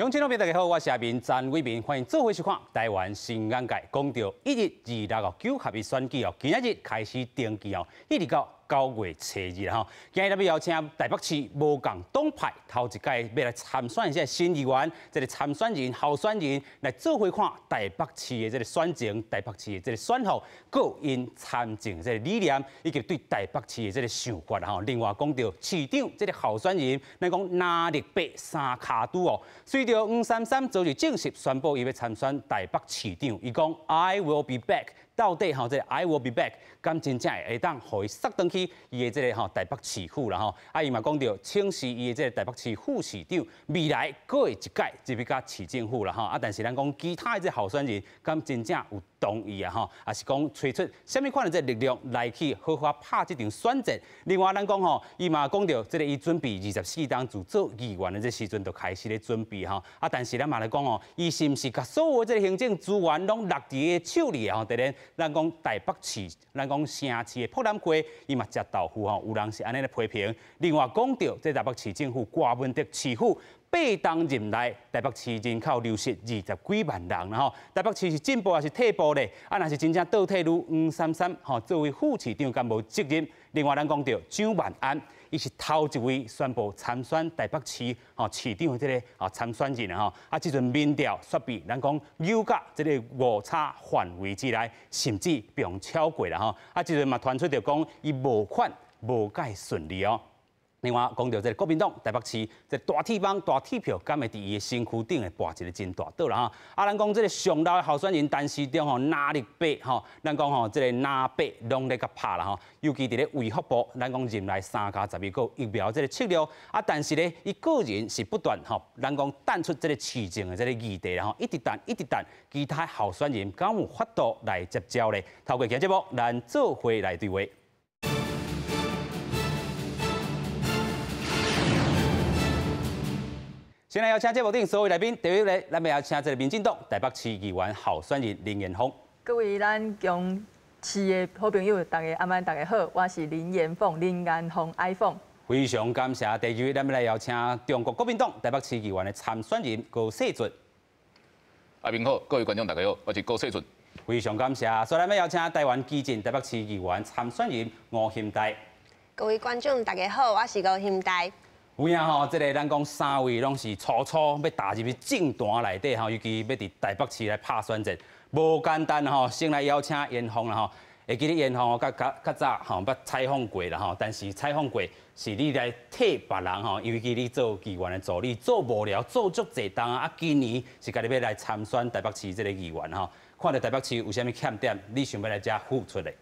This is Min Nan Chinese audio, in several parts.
鄉親老朋友大家好，我是阿明詹偉明，歡迎做伙收看《台灣新眼界》。講到一日二六九合一選舉哦，今仔日開始登記哦，一直到9月初2吼。今日咱欲邀請台北市無仝黨派頭一屆欲來參選的這個新議員，這個參選人、候選人來做伙看台北市的這個選情、台北市的這個選後，閣𪜶參政這個理念，以及對台北市的這個想法吼。另外講到市長這個候選人，咱講藍綠白三跤拄哦。隨著黃珊珊昨日正式宣布伊欲參選台北市長，伊講 I will be back。到底吼，這個 I will be back，敢真正會當予伊殺轉去伊的這個吼台北市府啦吼？啊，伊嘛講著，請示伊的這個台北市副市長，未來閣會一屆入去共市政府啦吼。啊，但是咱講其他的這個候選人，敢真正有同意啊吼？抑是講揣出啥物款的這個力量來去好好拍這場選戰？另外，咱講吼，伊嘛講著，這個伊準備24冬自做議員的這時陣就開始咧準備吼。啊，但是咱嘛來講吼，伊是毋是共所有這個行政資源攏落佇伊手裡吼？當然，咱講台北市，咱講城市的博覽會，伊嘛食豆腐吼，有人是按呢咧批評。另外講著，這台北市政府柯文哲市府八冬任內，台北市人口流失20幾萬人啦吼。台北市是進步抑是退步咧？啊，若是真正倒退嚕黃珊珊吼，作為副市長，敢無責任？另外，咱講著蔣萬安，伊是頭一位宣布參選台北市吼市長的這個啊參選人吼。啊，這陣民調煞比咱講有甲這個誤差範圍之內，甚至被超過啦吼。啊，這陣嘛傳出著講伊募款無蓋順利哦。另外講著這個國民黨台北市這個大鐵網大鐵票，敢會佇伊的身軀頂會跋一個真大倒啦吼。啊，咱講這個上老的候選人陳時中吼，藍綠白吼，咱講吼這個藍白攏咧共拍啦吼。尤其佇咧衛福部，咱講任內3加12個疫苗這個策略，啊，但是咧，伊個人是不斷吼，咱講淡出這個市政的這個議題啦吼，一直等一直等，其他候選人敢有法度來接招咧？透過今節目，咱做伙來對話。先來邀請節目頂所有來賓，第一位，咱欲邀請這個民進黨台北市議員候選人林延鳳。各位咱中市的好朋友，大家暗暝大家好，我是林延鳳，林延鳳愛鳳。非常感謝。第二位，咱欲來邀請中國國民黨台北市議員的參選人高世俊。阿明好，各位觀眾大家好，我是高世俊。非常感謝。所以咱欲邀請台灣基進台北市議員參選人吳欣岱。各位觀眾大家好，我是吳欣岱。有影吼，這個咱講三位攏是初初欲踏入去政壇內底吼，尤其欲佇台北市來拍選戰，無簡單吼。先來邀請延鳳啦吼，會記得延鳳較較較早吼捌採訪過啦吼，但是採訪過是你來替別人吼，尤其你做議員的助理，做幕僚做足濟冬啊，今年是家己欲來參選台北市這個議員吼，看著台北市有啥物欠點，你想欲來遮付出的？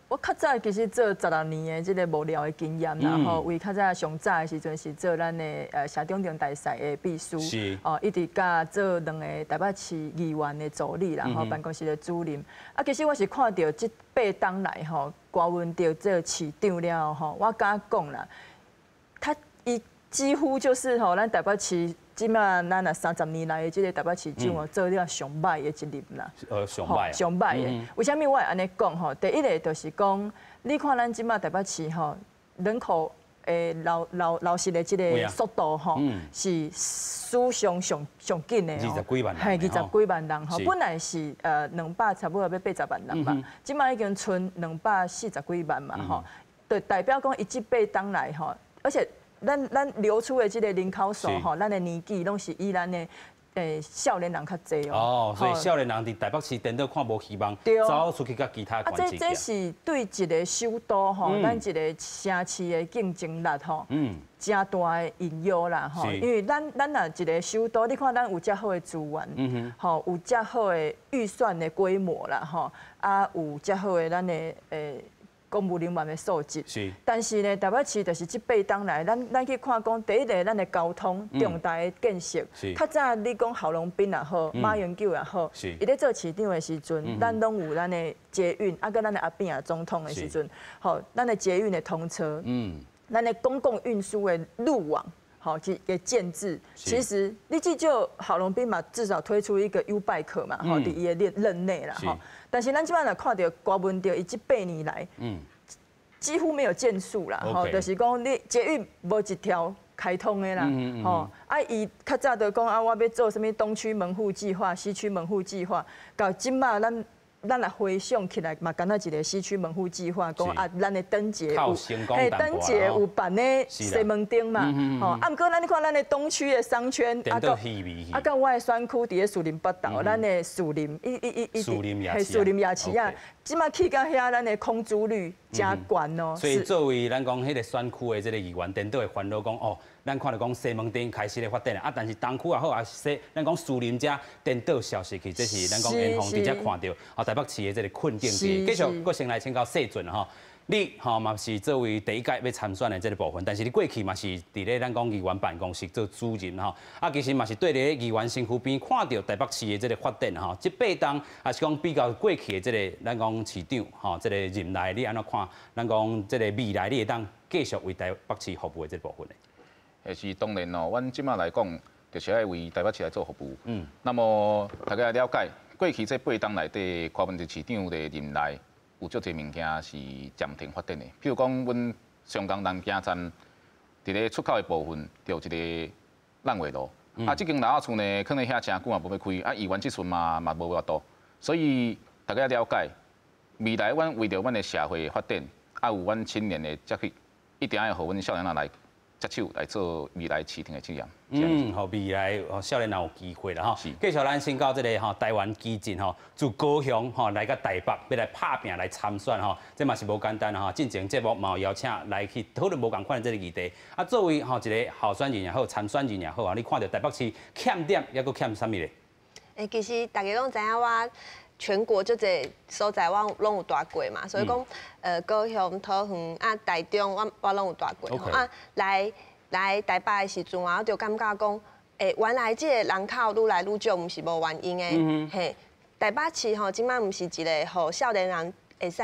我較早其實做16年的這個幕僚的經驗啦，吼，為較早上早的時陣是做咱的謝長廷大使的秘書，哦，一直到做兩個台北市議員的助理啦，吼，辦公室的主任。啊，其實我是看著這八冬來吼，柯文哲做市長了後吼，我敢講啦，他伊幾乎就是吼，咱台北市。這馬咱若30年來的這個台北市長哦，做了上䆀的一任啦。上䆀。上䆀的。為啥物我會按呢講吼？第一个就是講，你看咱這馬台北市吼，人口的流失的這個速度吼，是史上上上緊的。二十幾萬人。嘿，二十幾萬人吼，本來是200差不多欲80萬人嘛，這馬已經賰240幾萬嘛吼，就代表講伊這八冬來吼，而且。咱流出的這個人口數吼，咱的年紀攏是以咱的少年人較濟哦。哦，所以少年人佇台北市顛倒看無希望，走出去佮其他啊，這是對一個首都吼，咱一個城市的競爭力吼，誠大的隱憂啦吼。因為咱若一個首都，你看咱有遮好的資源，吼，有遮好的預算的規模啦吼，啊，有遮好的咱的公務人員的素質，但是呢，台北市就是這八冬來，咱去看講，第一个咱的交通重大的建設，較早你講郝龍斌也好，馬英九也好，伊咧做市長的時陣，咱攏有咱的捷運，啊，佮咱的阿扁總統的時陣，吼，咱的捷運的通車，咱的公共運輸的路網，吼，這个建制，其實你至少郝龍斌嘛，至少推出一個 YouBike 嘛，吼，佇伊的任內啦，吼。但是咱這擺若看著柯文哲，伊這8年來，幾乎沒有建樹啦，吼，就是講你捷運無一條開通的啦，吼啊！伊較早就講啊，我欲做啥物東區門戶計劃、西區門戶計劃，到這馬咱來回想起來嘛，敢若一個西區門戶計劃，講啊，咱的燈節有，嘿，燈節有辦咧西門町嘛，吼，啊，毋過咱你看咱的東區的商圈，啊，佮我的選區佇咧士林北投，咱的士林，伊伊伊伊，嘿，士林夜市啊，這馬去到遐，咱的空租率誠懸哦。所以作為咱講彼个選區的這个議員，顛倒會煩惱講哦，咱看著講西門町開始咧發展啊，但是東區也好，抑是說咱講士林遮顛倒消失去，這是咱講延鋒佇遮看著啊台北市的這个困境。繼續，閣先來請教世俊吼，你吼嘛是作為第一屆欲參選的這个部分，但是你過去嘛是佇咧咱講議員辦公室做主任吼，啊其實嘛是對咧議員身軀邊看著台北市的這个發展吼，這八冬抑是講比較過去的這个咱講市長吼，這个任內你按怎看？咱講這个未來你會當繼續為台北市服務的這个部分呢？是當然哦，阮這馬來講，就是愛為台北市來做服務。那麼大家了解，過去這八冬內底，柯文哲市長的任內有足濟物件是暫停發展的。譬如講，阮松江南京站佇咧出口的部分，就有一个爛尾樓。啊，這間樓仔厝呢，囥咧遐誠久嘛無欲開，啊，議員這陣嘛無法度。所以大家了解，未來阮為著阮的社會發展，啊，有阮青年的接去，一定愛予阮少年人來接手來做未來市長的責任。嗯，予未來少年人有機會啦吼。繼續咱先到這个吼台灣基進吼，自高雄吼來到台北，欲來拍拚來參選吼，這嘛是無簡單吼。進前節目嘛有邀請來去討論無仝款的這个議題。啊，作為吼一个候選人也好，參選人也好啊，你看著台北市欠點，抑閣欠啥物咧？欸，其實大家攏知影我全國足濟所在我攏有蹛過嘛，所以講，高雄、桃園啊、台中，我攏有蹛過。啊，來台北的時陣啊，我就感覺講，欸，原來這个人口愈來愈少，毋是無原因的。嘿，台北市吼，這馬毋是一个予少年人會使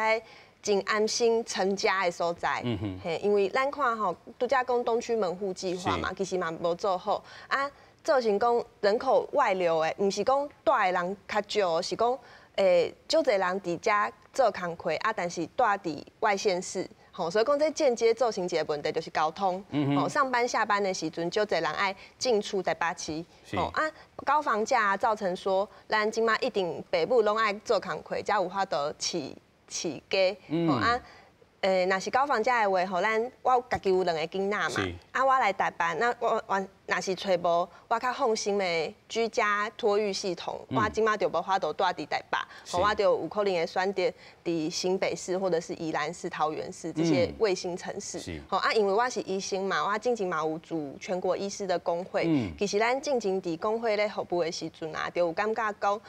真安心成家的所在。嘿，因為咱看吼，拄才講東區門戶計劃嘛，其實嘛無做好啊，造成講人口外流的，毋是講蹛的人較少，是講欸，足濟人佇遮做工課啊，但是蹛佇外縣市，吼，所以講這間接造成一个問題就是交通，吼，上班下班的時陣，足濟人愛進出台北市，吼啊，高房價造成說，咱這馬一定爸母攏愛做工課，才有法度飼飼家，吼啊。欸，若是高房價的話，吼，咱我家己有兩个囡仔嘛，啊，我來台北，那我若是揣無我較放心的居家托育系統，我這馬就無法度蹛佇台北，我就有可能會選擇佇新北市或者是宜蘭市、桃園市這些衛星城市。吼啊，因為我是醫生嘛，我進前嘛有組全國醫師的工會，其實咱進前佇工會咧服務的時陣啊，就有感覺講，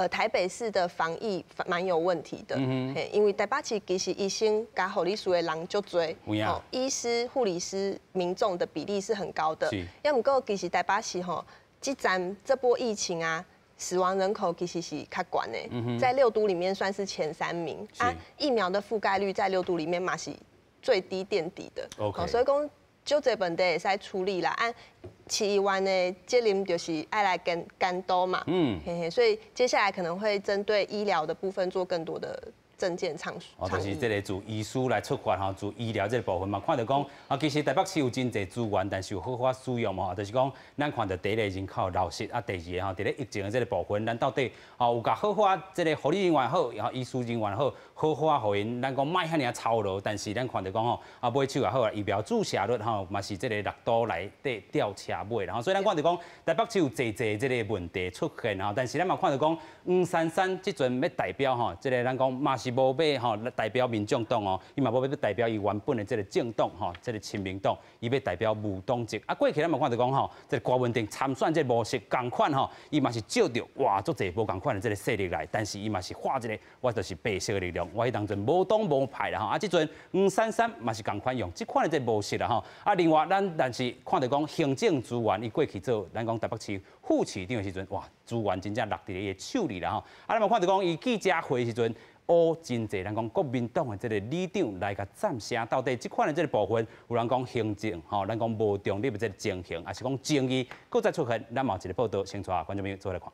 台北市的防疫蠻有問題的，嘿，因為台北市其實醫生佮護理師的人足濟，吼，醫師、護理師、民眾的比例是很高的。抑毋過其實台北市吼，這陣這波疫情啊，死亡人口其實是較懸的，在六都裡面算是前三名。啊，疫苗的覆蓋率在六都裡面嘛是最低墊底的。所以講，足濟問題會使處理啦。啊，市議員的責任就是愛來監督嘛。嘿嘿，所以接下來可能會針對醫療的部分做更多的政見倡哦，就是這个自醫師來出發吼，自醫療這个部分嘛，看著講啊，其實台北市有真濟資源，但是有好好使用無？就是講，咱看著第一个人口流失啊，第二个吼，佇咧疫情的這个部分，咱到底吼有共好好這个護理人員好，然後醫師人員好，好好予𪜶，咱講莫遐爾操勞，但是咱看著講吼，啊買手也好啊，疫苗注射率吼嘛是這个六都內底吊車尾，然後所以咱看著講台北市有濟濟這个問題出現吼，但是咱嘛看著講黃珊珊這陣欲代表吼，這个咱講嘛是無欲吼代表民眾黨哦，伊嘛無欲代表伊原本的這个政黨吼，這个親民黨，伊欲代表無黨籍。啊，過去咱嘛看著講吼，這个柯文哲參選這个模式仝款吼，伊嘛是借著哇足濟無仝款的這个勢力來，但是伊嘛是畫這个，我就是白色的力量，我彼當陣無黨無派啦吼。啊，這陣黃珊珊嘛是仝款用這款的這个模式啦吼。啊，另外咱但是看著講行政資源，伊過去做咱講台北市副市長的時陣，哇，資源真正落佇伊的手裡啦吼。啊，咱嘛看著講伊記者會的時陣，烏真濟，咱講國民黨的這个里長來共讚聲，到底這款的這个部分，有人講行政吼，咱講無中立的這个情形，抑是講爭議，閣再出現，咱嘛有一个報道，先帶觀眾朋友做來看。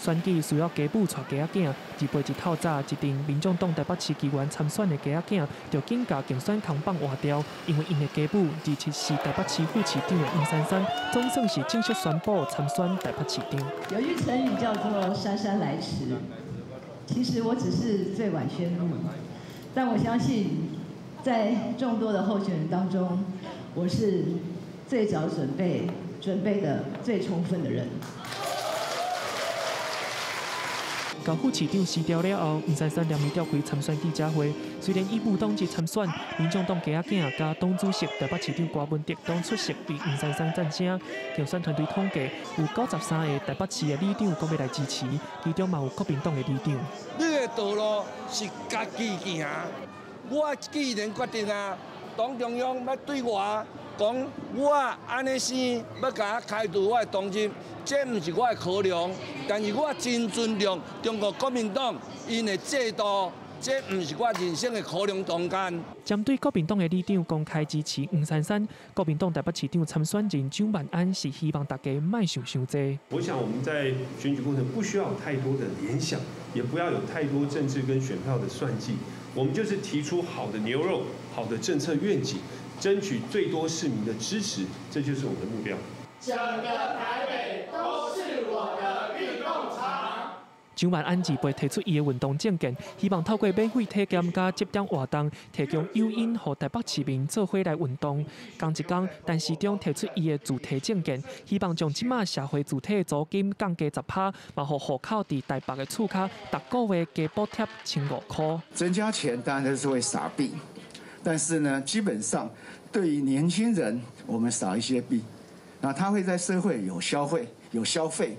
選舉需要家母帶家仔囝，28日透早，一陣民眾黨台北市議員參選的家仔囝，就緊共競選扛棒換掉，因為𪜶的家母27是台北市副市長的黃珊珊，總算是正式宣布參選台北市長。有句成語叫做姍姍來遲，其實我只是最晚宣布，但我相信在眾多的候選人當中，我是最早準備、準備的最充分的人。共副市長辭掉了後，黃珊珊連日召開參選記者會。雖然伊無黨籍參選，民眾黨家仔囝佮黨主席台北市長柯文哲攏出席為黃珊珊贊聲。競選團隊統計，有93個台北市的里長講欲來支持，其中嘛有國民黨的里長。你的道路是家己行，我既然決定啊，黨中央欲對我講，我按呢生欲共我開除我的黨籍，這毋是我的考量，但是我真尊重中國國民黨𪜶的制度，這毋是我人生的考量中間。針對國民黨的里長公開支持黃珊珊，國民黨台北市長參選人蔣萬安是希望大家莫想傷濟。我想我們在選舉過程不需要有太多的聯想，也不要有太多政治跟選票的算計，我們就是提出好的牛肉、好的政策願景，爭取最多市民的支持，這就是我們的目標。整個台北都是我的運動場。蔣萬安28提出伊的運動政見，希望透過免費體檢佮集點活動，提供誘因，予台北市民做伙來運動。仝一工，陳時中提出伊的住宅政見，希望將這馬社會住宅的租金降低10%，嘛予戶口佇台北的厝跤，逐個月加補貼1500塊。增加錢當然就是會撒幣，但是呢，基本上對於年輕人，我們撒一些幣，那他會在社會有消費，有消費。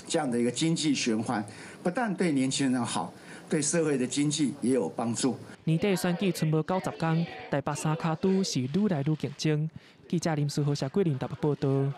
這樣的一個經濟循環，不但對年輕人好，對社會的經濟也有幫助。年底選舉賰無90天，台北三跤拄是愈來愈競爭。記者林書豪、謝桂林台北報道。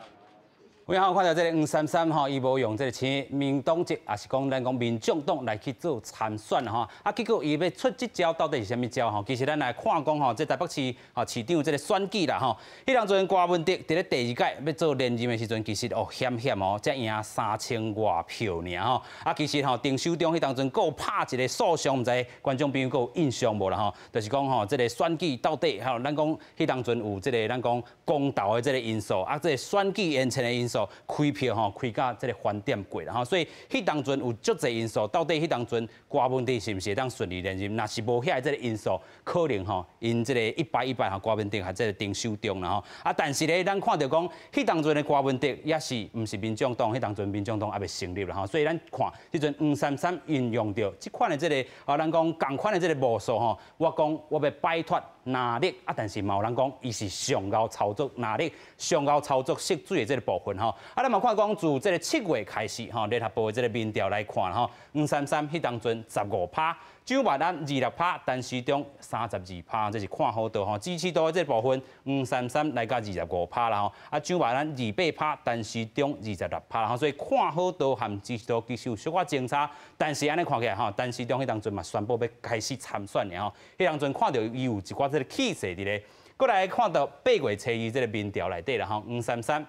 有影看著這个黃珊珊吼，伊無用這个親民黨籍，抑是講咱講民眾黨來去做參選吼。啊，結果伊欲出這招到底是啥物招吼？其實咱來看講吼，這台北市吼市長這个選舉啦吼，彼當陣柯文哲佇咧第二屆欲做連任的時陣，其實哦險險哦，才贏3000外票爾吼。啊，其實吼，陳時中彼當陣閣有拍一个訴訟，毋知觀眾朋友閣有印象無啦吼？就是講吼，這个選舉到底吼，咱講彼當陣有這个咱講公投的這个因素，啊，這个選舉延遲的因素。開票吼，開到這个翻點過啦吼，所以彼當陣有足濟因素，到底彼當陣柯文哲是毋是會當順利連任？若是無遐這个因素，可能吼𪜶這个一敗一敗吼，柯文哲還這个陳時中啦吼。啊，但是咧，咱看著講，彼當陣的柯文哲也是毋是民眾黨，彼當陣民眾黨猶未成立啦吼，所以咱看彼陣黃珊珊運用著這款的這个啊，咱講仝款的這个模式吼，我講我欲擺脫藍綠啊，但是嘛有人講伊是上𠢕操作藍綠，上𠢕操作色水的這个部分吼。啊，咱嘛看講自這个7月開始吼，聯合報的這个民調來看吼，黃珊珊彼當陣15%，蔣萬安26%，陳時中32%，這是看好度吼。支持度的這个部分，黃珊珊來到25%啦吼，啊，蔣萬安28%，陳時中26%啦吼，所以看好度和支持度其實有小可相差，但是按呢看起來吼，陳時中彼當陣嘛宣布欲開始參選的吼，彼當陣看著伊有一寡這个氣勢佇咧。閣來看著8月初2這个民調內底啦吼，黃珊珊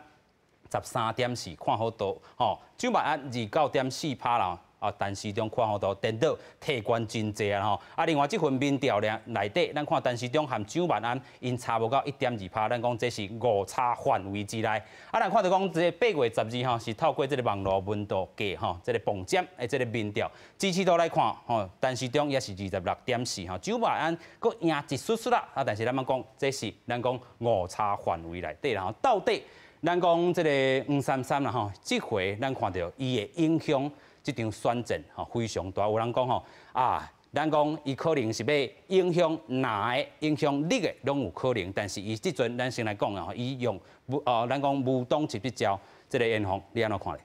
13.4看好度，吼，蔣萬安29.4%啦。啊，陳時中看好度顛倒提懸真濟啊吼！啊，另外這份民調咧內底，咱看陳時中和蔣萬安𪜶差無到1.2%，咱講這是誤差範圍之內。啊，咱看著講這个8月12吼，是透過這个網路溫度計吼，這个磅針的這个民調支持度來看吼，陳時中也是26.4吼，蔣萬安閣贏一絲絲啦。啊，但是咱講這是咱講誤差範圍內底啦吼，到底咱講這个黃珊珊啦吼，這回咱看著伊會影響這場選戰吼非常大，有人講吼啊，咱講伊可能是欲影響藍的、影響綠的，攏有可能。但是伊這陣咱先來講啊，伊用無哦，咱講無黨籍這招，這个炎紅你按怎看咧？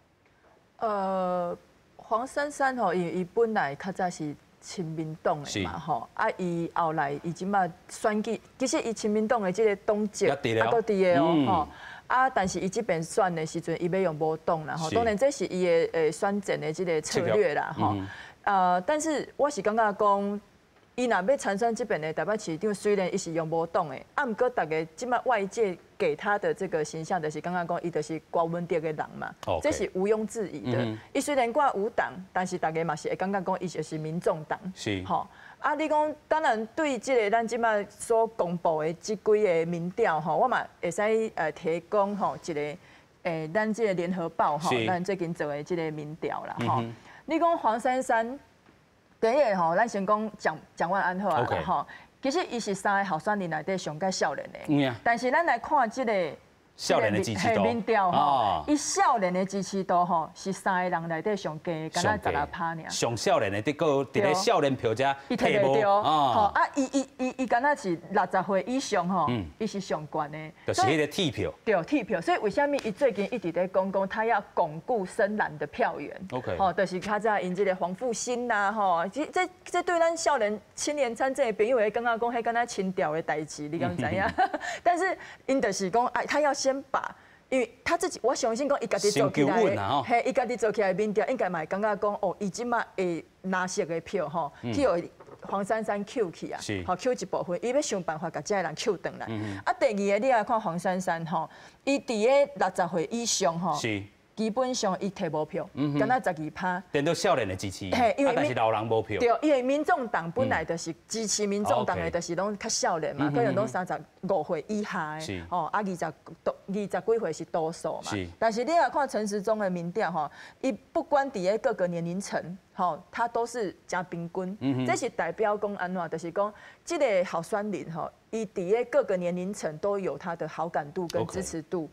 黃珊珊吼，伊本來較早是親民黨的嘛吼，啊，伊後來伊這馬選舉，其實伊親民黨的這个黨籍啊，閣佇的哦吼。啊！但是伊這邊選的時陣，伊欲用無黨啦吼。當然這是伊的選戰的這个策略啦吼。但是我是感覺講，伊若欲參選這邊的台北市長，雖然伊是用無黨的，啊，毋過逐家這馬外界給他的這個形象，就是感覺講伊就是柯文哲的人嘛，這是毋庸置疑的。伊雖然掛無黨，但是逐家嘛是會感覺講伊就是民眾黨。吼，啊，你講當然對這個咱這馬所公布的這幾个民調吼，我嘛會使提供吼一个咱這个聯合報吼，咱最近做的這个民調啦吼。你講黃珊珊，第一个吼，咱先講蔣蔣萬安好啊吼，其實伊是三个候選人內底上較少年的，但是咱來看這个少年的支持度，民調吼，伊少年的支持度吼是三个人內底上低，敢若16趴爾。上少年的，得閣佇咧少年票遮伊提袂著，吼啊！伊伊伊伊敢若是60歲以上吼，伊是上懸的。就是彼个鐵票。對，鐵票。所以為啥物伊最近一直咧講講，他要鞏固深藍的票源。 吼，就是較早𪜶這个黃復興啦，吼，這這這對咱少年青年參政的朋友會感覺講，彼敢若輕佻的代誌，你敢知影？但是𪜶就是講，哎，他要先把，因為他自己，我相信講，伊家己做起來，嘿，伊家己做起來民調，應該嘛會感覺講，哦，伊這馬會藍色的票吼，去予黃珊珊抾去啊，吼，抾一部分，伊欲想辦法共這个人抾轉來。啊，第二个你來看黃珊珊吼，伊佇咧60歲以上吼。基本上伊提無票，敢若12趴。顛倒少年的支持，啊，但是老人無票。對，因為民眾黨本來就是支持民眾黨的，就是攏較少年嘛，可能攏35歲以下的，哦，啊，20多20幾歲是多數嘛。但是你若看陳時中的民調吼，伊不管佇咧各個年齡層，吼，他都是誠平均。這是代表講按怎，就是講這个候選人吼，伊佇咧各個年齡層都有他的好感度跟支持度。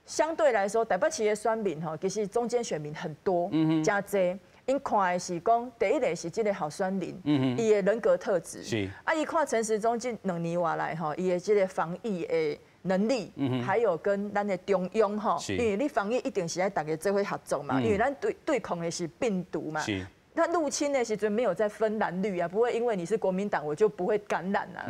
相對來說，台北市的選民吼，其實中間選民很多，誠濟。𪜶看的是講，第一个是這个候選人，伊的人格特質。啊，伊看陳時中這2年外來吼，伊的這个防疫的能力，還有跟咱的中央吼，因為你防疫一定是愛大家做伙合作嘛，因為咱對對抗的是病毒嘛。他入侵的時陣沒有在分藍綠啊，不會因為你是國民黨，我就不會感染啊。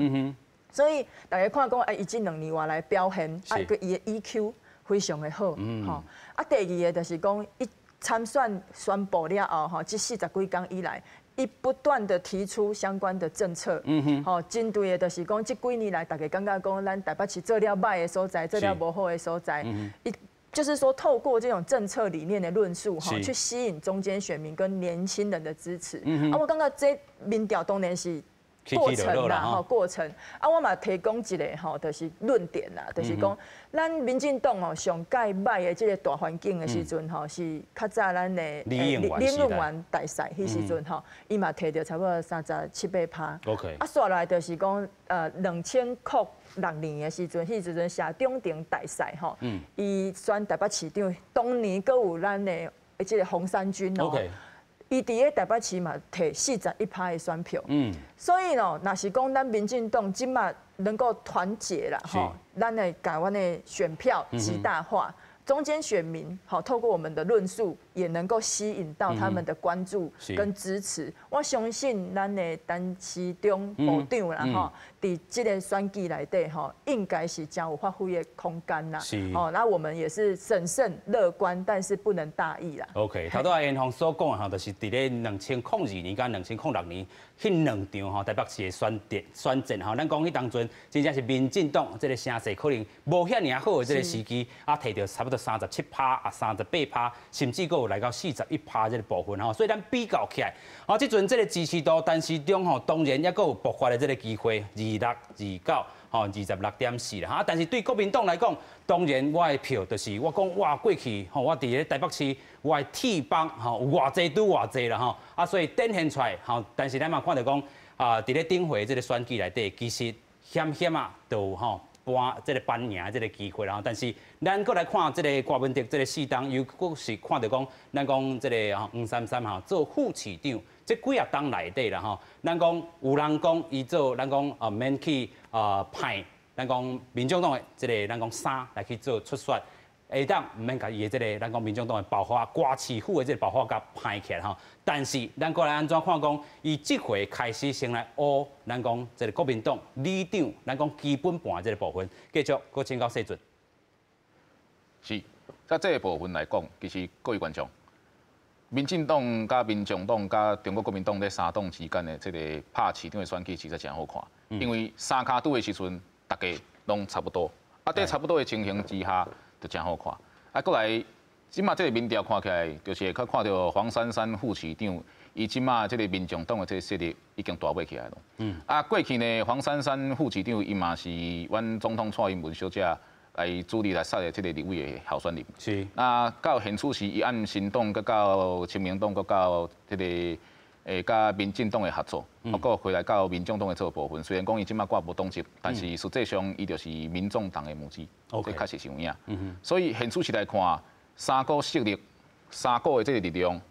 所以大家看講，哎，伊這2年外來表現，啊，佮伊的 EQ 非常的好，吼。啊，第二个就是講，伊參選宣布了後，吼，這40幾工以來，伊不斷的提出相關的政策，吼，針對的就是講，這幾年來，大家感覺講，咱台北市做了䆀的所在，做了無好的所在，伊就是說，透過這種政策理念的論述，哈，去吸引中間選民跟年輕人的支持。啊，我感覺這民調當然是過程啦，吼，過程。啊，我嘛提供一個吼，就是論點啦，就是講，咱民進黨哦，上蓋䆀的這個大環境的時陣吼，是較早咱的李應元大賽彼時陣吼，伊嘛提著差不多37、8趴。 啊，煞來就是講，2006年的時陣，彼時陣謝長廷大賽吼，伊選台北市長，當年閣有咱的這个紅衫軍哦。伊佇咧台北市嘛提41趴的選票，所以喏，若是講咱民進黨這馬能夠團結啦，吼，咱來共阮的選票極大化，中間選民好，透過我們的論述，也能夠吸引到他們的關注跟支持。我相信咱的陳時中部長啦，吼，佇這个選舉內底吼，應該是誠有發揮的空間啦。哦，那我們也是審慎樂觀，但是不能大意啦。 OK，頭拄仔嚴鳳所講的吼，就是佇咧2002年佮2006年彼兩場吼台北市的選戰選戰吼，咱講彼當陣真正是民進黨這个聲勢可能無遐爾啊好的這个時機，啊，提著差不多37趴啊，38趴，甚至閣有來到41趴這个部分吼，所以咱比較起來，啊，這陣這个支持度，陳時中吼，當然猶閣有爆發的這个機會，26、29。吼，26.4啦，哈！但是對國民黨來講，當然我的票就是我講哇，過去吼，我佇咧台北市，我的鐵幫吼有偌濟拄偌濟啦吼，啊，所以展現出來吼，但是咱嘛看著講啊，佇咧頂回這个選舉內底，其實險險啊，就有吼扳這个扳贏這个機會啦。但是咱閣來看這个柯文哲這个四冬，又閣是看著講，咱講這个吼黃珊珊吼做副市長。這幾仔冬內底啦吼，咱講有人講伊做，咱講啊免去啊派，咱講民眾黨的這个咱講衫來去做出選，會當毋免共伊的這个咱講民眾黨的包袱歌市府的這个包袱共歹起來吼。但是咱閣來按怎看講，伊這回開始先來挖咱講這个國民黨里長，咱講基本盤這个部分，繼續閣請教世俊。是，在這个部分來講，其實各位觀眾，民進黨佮民眾黨佮中國國民黨這三黨之間的這個拍市長的選舉，實在真好看。因為三跤拄的時陣，大家攏差不多，啊，佇差不多的情形之下，就真好看。啊，閣來，這馬這個民調看起來，就是會較看著黃珊珊副市長，伊這馬這個民眾黨的這個勢力已經大尾起來囉。啊，過去呢，黃珊珊副市長伊嘛是阮總統蔡英文小姐來主力來殺的這個立委的候選人。那到現此時，伊按新黨，閣到親民黨，閣到這個佮民進黨的合作，啊，閣回來到民眾黨的這個部分。雖然講伊這馬掛無黨籍，但是實際上伊就是民眾黨的母子，這確實是有影。所以現此時來看，三股勢力、三股的這個力量，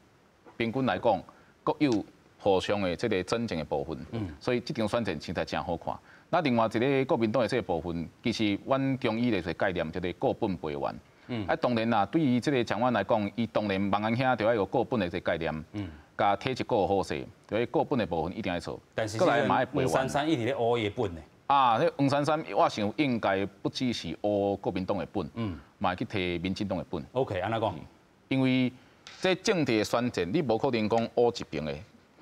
平均來講，各有互相的這個爭競的部分。所以這場選戰實在真好看。那另外一個國民黨的這個部分，其實阮中醫的一個概念叫做固本培元。啊，當然啦，對於這個蔣萬安來講，伊當然萬安兄就愛有固本的這個概念，共體質顧好勢，就固本的部分一定愛做。但是黃珊珊一直咧烏伊的本呢。啊，彼黃珊珊，我想應該不只是烏國民黨的本，嘛會去提民進黨的本。 OK，按怎講？因為這政治的選戰，你無可能講烏一邊的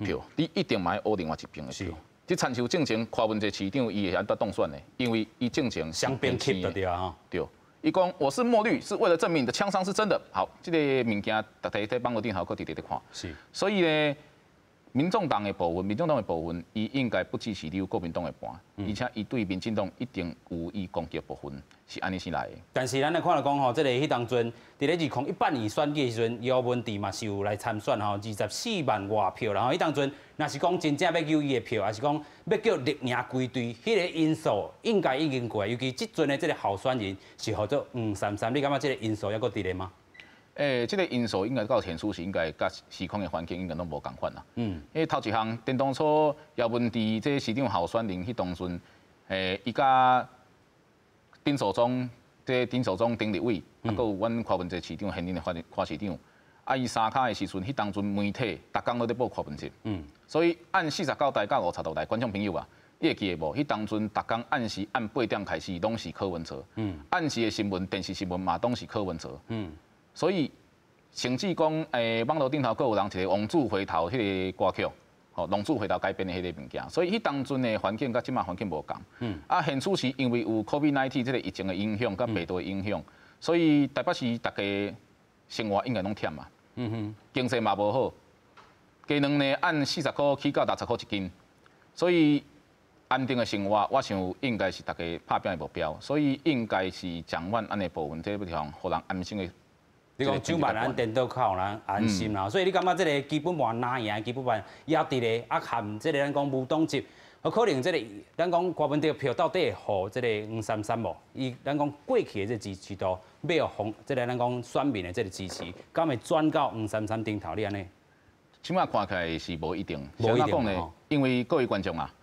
票，你一定嘛愛烏另外一邊的票。這親像進前柯文哲市長，伊會按怎當選的？因為伊進前雙邊吸就對啊，對。伊講我是墨綠，是為了證明你的槍傷是真的。好，這個物件大家佇網路頂頭閣直直咧看。所以呢，民眾黨的部分，民眾黨的部分，伊應該不只是留國民黨的盤，而且伊對民進黨一定有伊攻擊的部分，是按呢先來的。但是咱來看來講吼，這個彼當陣，佇咧2018年選舉的時陣，姚文智嘛是有來參選吼，24萬外票，然後彼當陣，若是講真正欲搝伊的票，抑是講欲叫綠營歸隊，彼個因素應該已經過，尤其這陣的這個候選人是號做黃珊珊，你感覺這個因素猶閣佇咧嗎？這個因素應該到現此時應該佮時空的環境應該攏無仝款啦。因為頭一項，電當初姚文智這市長候選人彼當陣，伊佮丁守中，這丁守中丁立委，啊，閣有阮柯文哲市長現任的柯市長，啊，伊三跤的時陣，彼當陣媒體逐工攏咧報柯文哲。所以按49台到56台，觀眾朋友啊，你會記得無？彼當陣逐工暗時按8點開始，攏是柯文哲。暗時的新聞、電視新聞嘛，攏是柯文哲。所以，甚至講，網路頂頭閣有人一個浪子回頭彼個歌曲，吼，浪子回頭改編的彼個物件。所以，彼當陣的環境佮這馬環境無仝。啊，現此時因為有 COVID-19 這個疫情的影響，佮病毒的影響，所以台北市大家生活應該攏忝嘛。經濟嘛無好，雞卵呢按40箍起到60箍一斤，所以安定的生活，我想應該是大家拍拚的目標。所以應該是蔣萬安的部分，這個地方予人安心的。你講蔣萬安顛倒較予人安心啦，所以你感覺這個基本盤藍營基本盤抑佇咧，啊含這個咱講無黨籍，有可能這個咱講柯文哲票到底會予這個黃珊珊無？伊咱講過去的這個支持度，欲予這個咱講選民的這個支持，敢會轉到黃珊珊頂頭？你按呢？這馬看起來是無一定。無一定呢？因為各位觀眾啊，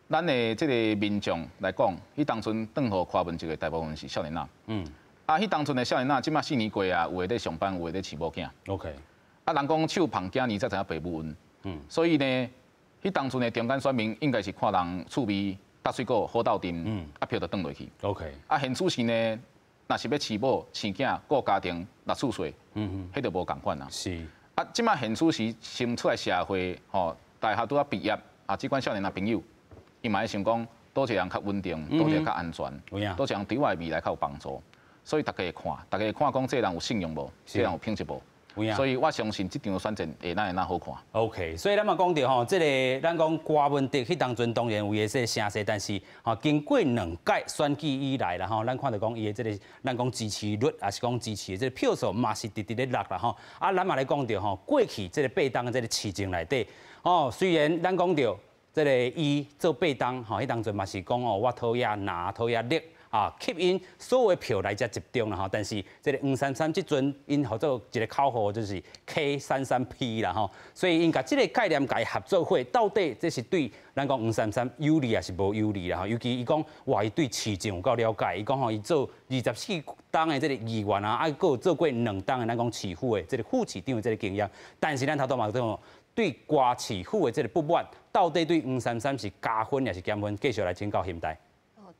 咱的這個民眾來講，彼當陣轉予柯文哲的大部分是少年仔。啊，彼當陣的少年仔，這馬4年過啊，有的咧上班，有的咧飼某囝。 啊，人講手捧囝兒才知影爸母恩。所以呢，彼當陣的中間選民應該是看人趣味、搭水果、好鬥陣，啊票就轉落去。 啊，現此時呢，若是欲飼某、生囝、顧家庭、納厝稅，彼就無仝款啊。啊，這馬現此時先出來社會，吼，大學拄仔畢業，啊，這款少年仔朋友，伊嘛會想講，佗一個人較穩定，佗一個較安全，佗一個人對我的未來較有幫助。所以大家會看，大家會看講這個人有信用無，這個人有品質無。所以我相信這場選戰會哪會哪好看。 OK，所以咱嘛講著吼，這個咱講柯文哲彼當陣當然有伊的這個聲勢，但是吼經過兩屆選舉以來啦吼，咱看著講伊的這個咱講支持率，抑是講支持的這個票數嘛是直直咧落啦吼。啊，咱嘛來講著吼，過去這個八冬的這個市政內底，哦，雖然咱講著這個伊做八冬吼，彼當陣嘛是講哦，我討厭藍，討厭綠。啊，吸引所有的票來遮集中啦吼，但是這個黃珊珊這陣𪜶號做一個口號就是 K33P 啦吼，所以𪜶共這個概念共伊合做伙，到底這是對咱講黃珊珊有利抑是無有利啦吼？尤其伊講哇，伊對市政有夠了解，伊講吼，伊做24冬的這個議員啊，啊，閣有做過2冬的咱講市府的這個副市長的這個經驗，但是咱頭拄嘛講對柯市府的這個不滿，到底對黃珊珊是加分抑是減分？繼續來請教兄弟。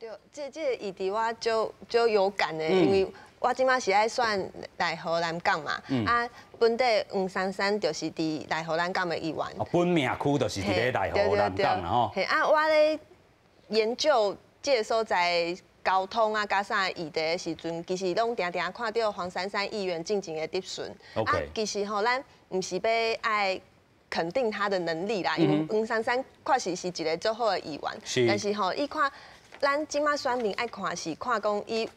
對，這個議題我足足有感的，因為我這馬是愛選內湖南港嘛，啊，本底黃珊珊就是佇內湖南港的議員。哦，本命區就是佇咧內湖南港啦吼。嘿，啊，我咧研究這個所在交通啊，佮啥議題的時陣，其實攏定定看著黃珊珊議員進前的質詢。啊，其實吼，咱毋是欲愛肯定他的能力啦，因為黃珊珊確實是一個足好的議員，但是吼，伊看咱這馬選民愛看是看講伊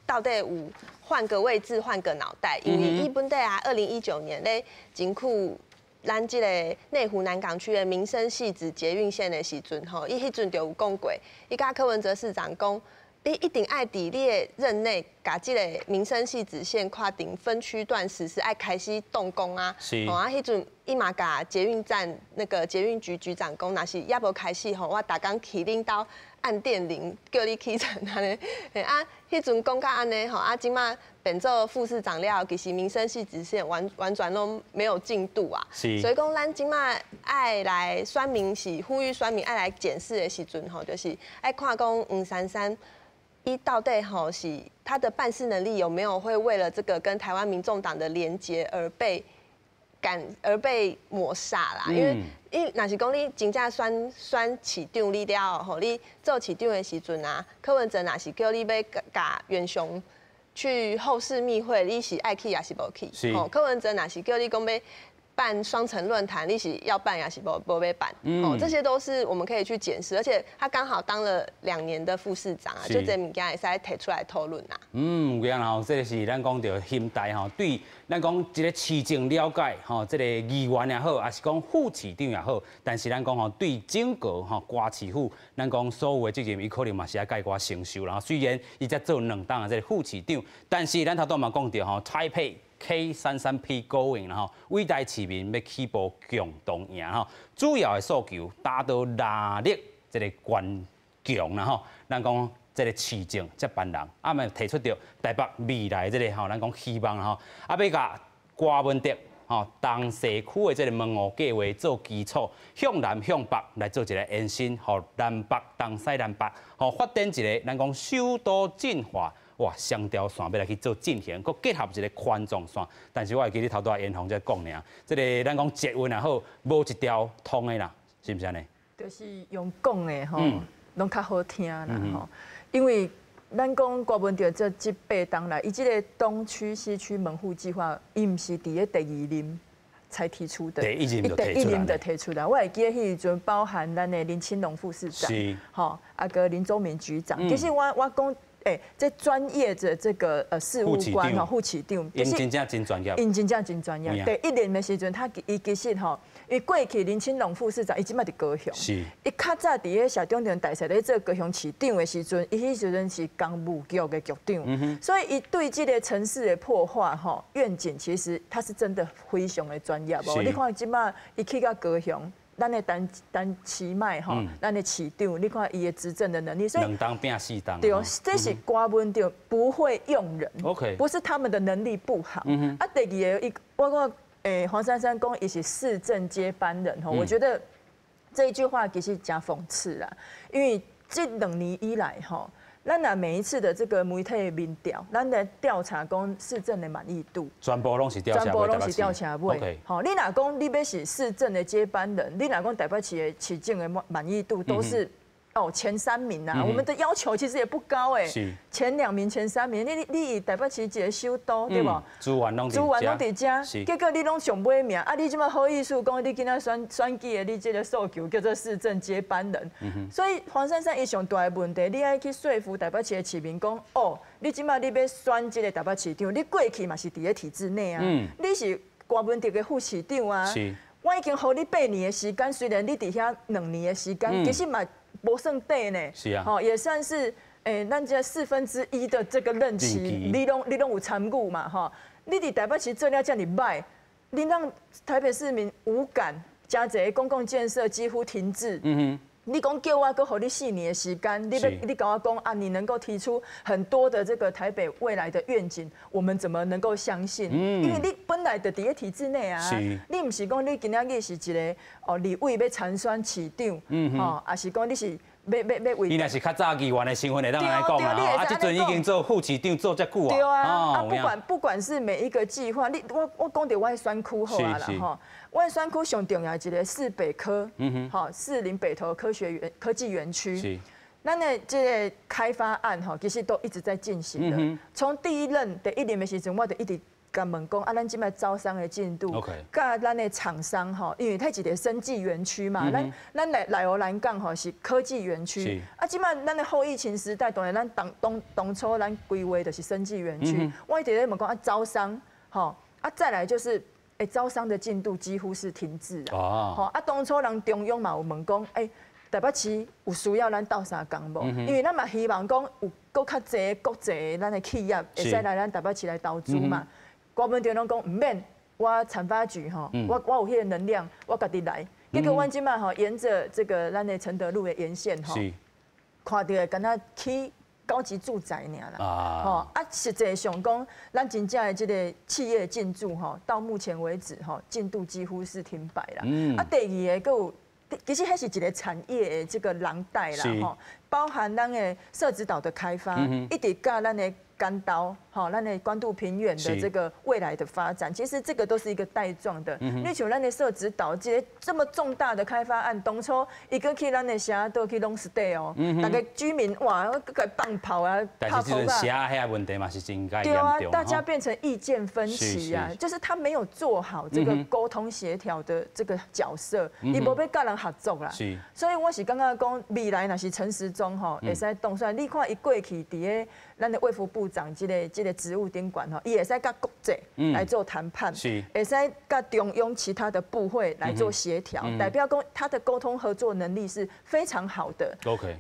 到底有換個位置換個腦袋，因為伊本底啊，2019年咧爭取咱這個內湖南港區的民生汐止捷運線的時陣吼，伊彼陣就有講過，伊佮柯文哲市長講，你一定愛佇你的任內，共這個民生汐止線跨頂分區段實施，愛開始動工啊。吼啊，彼陣伊嘛共捷運站那個捷運局局長講，若是猶無開始吼，我逐工去恁兜按電鈴，叫你起床按呢。啊，彼陣講甲按呢吼，啊，這馬變做副市長了後，其實民生汐止線完完全攏沒有進度啊。所以講，咱這馬愛來選民是呼籲選民愛來檢視的時陣吼，就是愛看講黃珊珊。伊到底吼是他的辦事能力有沒有會為了這個跟台灣民眾黨的連結而被感而被抹煞啦？因為伊若是講你真正選選市長你了後吼，你做市長的時陣啊，柯文哲若是叫你欲共遠雄去後市密會，你是愛去抑是無去？吼，柯文哲若是叫你講欲辦雙城論壇，你是要辦抑是無欲辦？哦，這些都是我們可以去檢視，而且他剛好當了2年的副市長啊，就這物件會使提出來討論啦。嗯，有影吼，這個是咱講著兄弟吼，對咱講這個市政了解吼，這個議員也好，抑是講副市長也好，但是咱講吼，對整個吼歌市府，咱講所有的責任，伊可能嘛是愛概括承受啦。雖然伊才做兩冬的這個副市長，但是咱頭拄嘛講著吼，台北 K33P going 吼，偉大市民欲起步共同贏吼，主要的訴求打倒藍綠這個頑強啦吼，咱講這個市政接班人，啊嘛提出著台北未來這個吼，咱講希望吼，啊欲共柯文哲吼東西區的這個門戶計畫做基礎，向南向北來做一個延伸，予南北東西南北吼發展一個咱講首都進化。哇，雙條線欲來去做進行，閣結合一個環狀線，但是我會記你頭拄仔嚴宏才講爾，這個咱講捷運也好，無一條通的啦，是毋是按呢？就是用講的吼，攏較好聽啦吼，因為咱講柯文哲這八冬來，伊這個東區西區門戶計劃，伊毋是佇咧第二任才提出的，第一任就提出來。就提出來。我會記得彼時陣包含咱的林清龍副市長，吼，啊閣林宗明局長。其實我講。欸，這專業的這個事務官吼，副市長，𪜶真正真專業，𪜶真正真專業。第一任的時陣，他伊其實吼，因為過去林清龍副市長，伊這馬佇高雄，伊較早佇咧謝長廷大細咧做高雄市長的時陣，伊彼時陣是工務局的局長，所以伊對這個城市的破壞吼願景，其實他是真的非常的專業哦。你看這馬伊去到高雄。咱的陳陳其邁吼，咱的市長，你看伊的執政的能力，所以兩冬拚四冬。對，這是柯文哲不會用人，不是他們的能力不好。啊，第二個，伊我講，黃珊珊講伊是市政接班人吼，我覺得這一句話其實誠諷刺啦，因為這2年以來吼，咱若每一次的這個媒體民調，咱來調查講市政的滿意度，全部攏是吊車尾，全部攏是吊車尾。好，你若講你欲是市政的接班人，你若講台北市的市政的滿意度都是哦前三名啊，我們的要求其實也不高哎，前兩名、前三名，你以台北市一個首都對無？資源攏資源攏佇遮，結果你攏上尾名，啊！你這馬好意思講你今仔選選舉的，你這個訴求叫做市政接班人，所以黃珊珊伊上大的問題，你愛去說服台北市的市民講，哦，你這馬你欲選這個台北市長，你過去嘛是佇咧體制內啊，你是柯文哲的副市長啊，我已經予你8年的時間，雖然你佇遐兩年的時間，其實嘛無算短呢，吼，也算是咱這1/4的這個任期，你攏有參與嘛，吼，你佇台北市做了遮爾䆀，你讓台北市民無感，誠濟公共建設幾乎停滯。你講叫我閣予你4年的時間，你欲你共我講啊，你能夠提出很多的這個台北未來的願景，我們怎麼能夠相信？因為你本來就佇咧體制內啊，你毋是講你今仔日是一個哦立委欲參選市長，吼，抑是講你是欲欲欲為。伊若是較早議員的身份會當按呢講啦，啊，這陣已經做副市長做遮久啊。對啊，啊，不管是每一個計劃，你我講著我的選區好啊啦吼，我的選區上重要一個士北科，吼，士林北投科學園科技園區。咱的這個開發案吼，其實都一直在進行的。從第一任第一任的時陣，我就一直共問講，啊，咱這擺招商的進度，佮咱的廠商吼，因為彼一個生技園區嘛，咱內湖南港吼是科技園區，啊，這擺咱的後疫情時代，當然咱當初咱規劃就是生技園區，我一直咧問講啊，招商吼，啊，再來就是，招商的進度幾乎是停滯啊。吼，啊，當初人中央嘛有問講，台北市有需要咱鬥相共無？因為咱嘛希望講有閣較濟國際咱的企業會使來咱台北市來投資嘛。郭文中攏講毋免，我產發局吼，我有彼個能量，我家己來。結果阮這擺吼，沿著這個咱的承德路的沿線吼，看著的敢若起高級住宅爾啦。吼啊，實際上講，咱真正的這個企業進駐吼，到目前為止吼，進度幾乎是停擺啦。啊，第二个閣有。其實彼是一個產業的這個廊帶啦，吼，包含咱的社子島的開發，一直佮咱的關島，吼，咱的關渡平原的這個未來的發展，其實這個都是一個帶狀的。你像咱的社子島，這個這麼重大的開發案，當初伊閣去咱的社島去攏 stay 哦，大家居民哇，閣共放炮啊，但是這陣社遐問題嘛是真嚴重。對啊，大家變成意見分歧啊，就是他沒有做好這個溝通協調的這個角色，伊無欲佮人合作啦。所以我是感覺講未來若是陳時中吼，會使當選，你看伊過去佇咧咱的衛福部長這個職務頂懸吼，伊會使佮國際來做談判，會使佮中央其他的部會來做協調，代表講他的溝通合作能力是非常好的。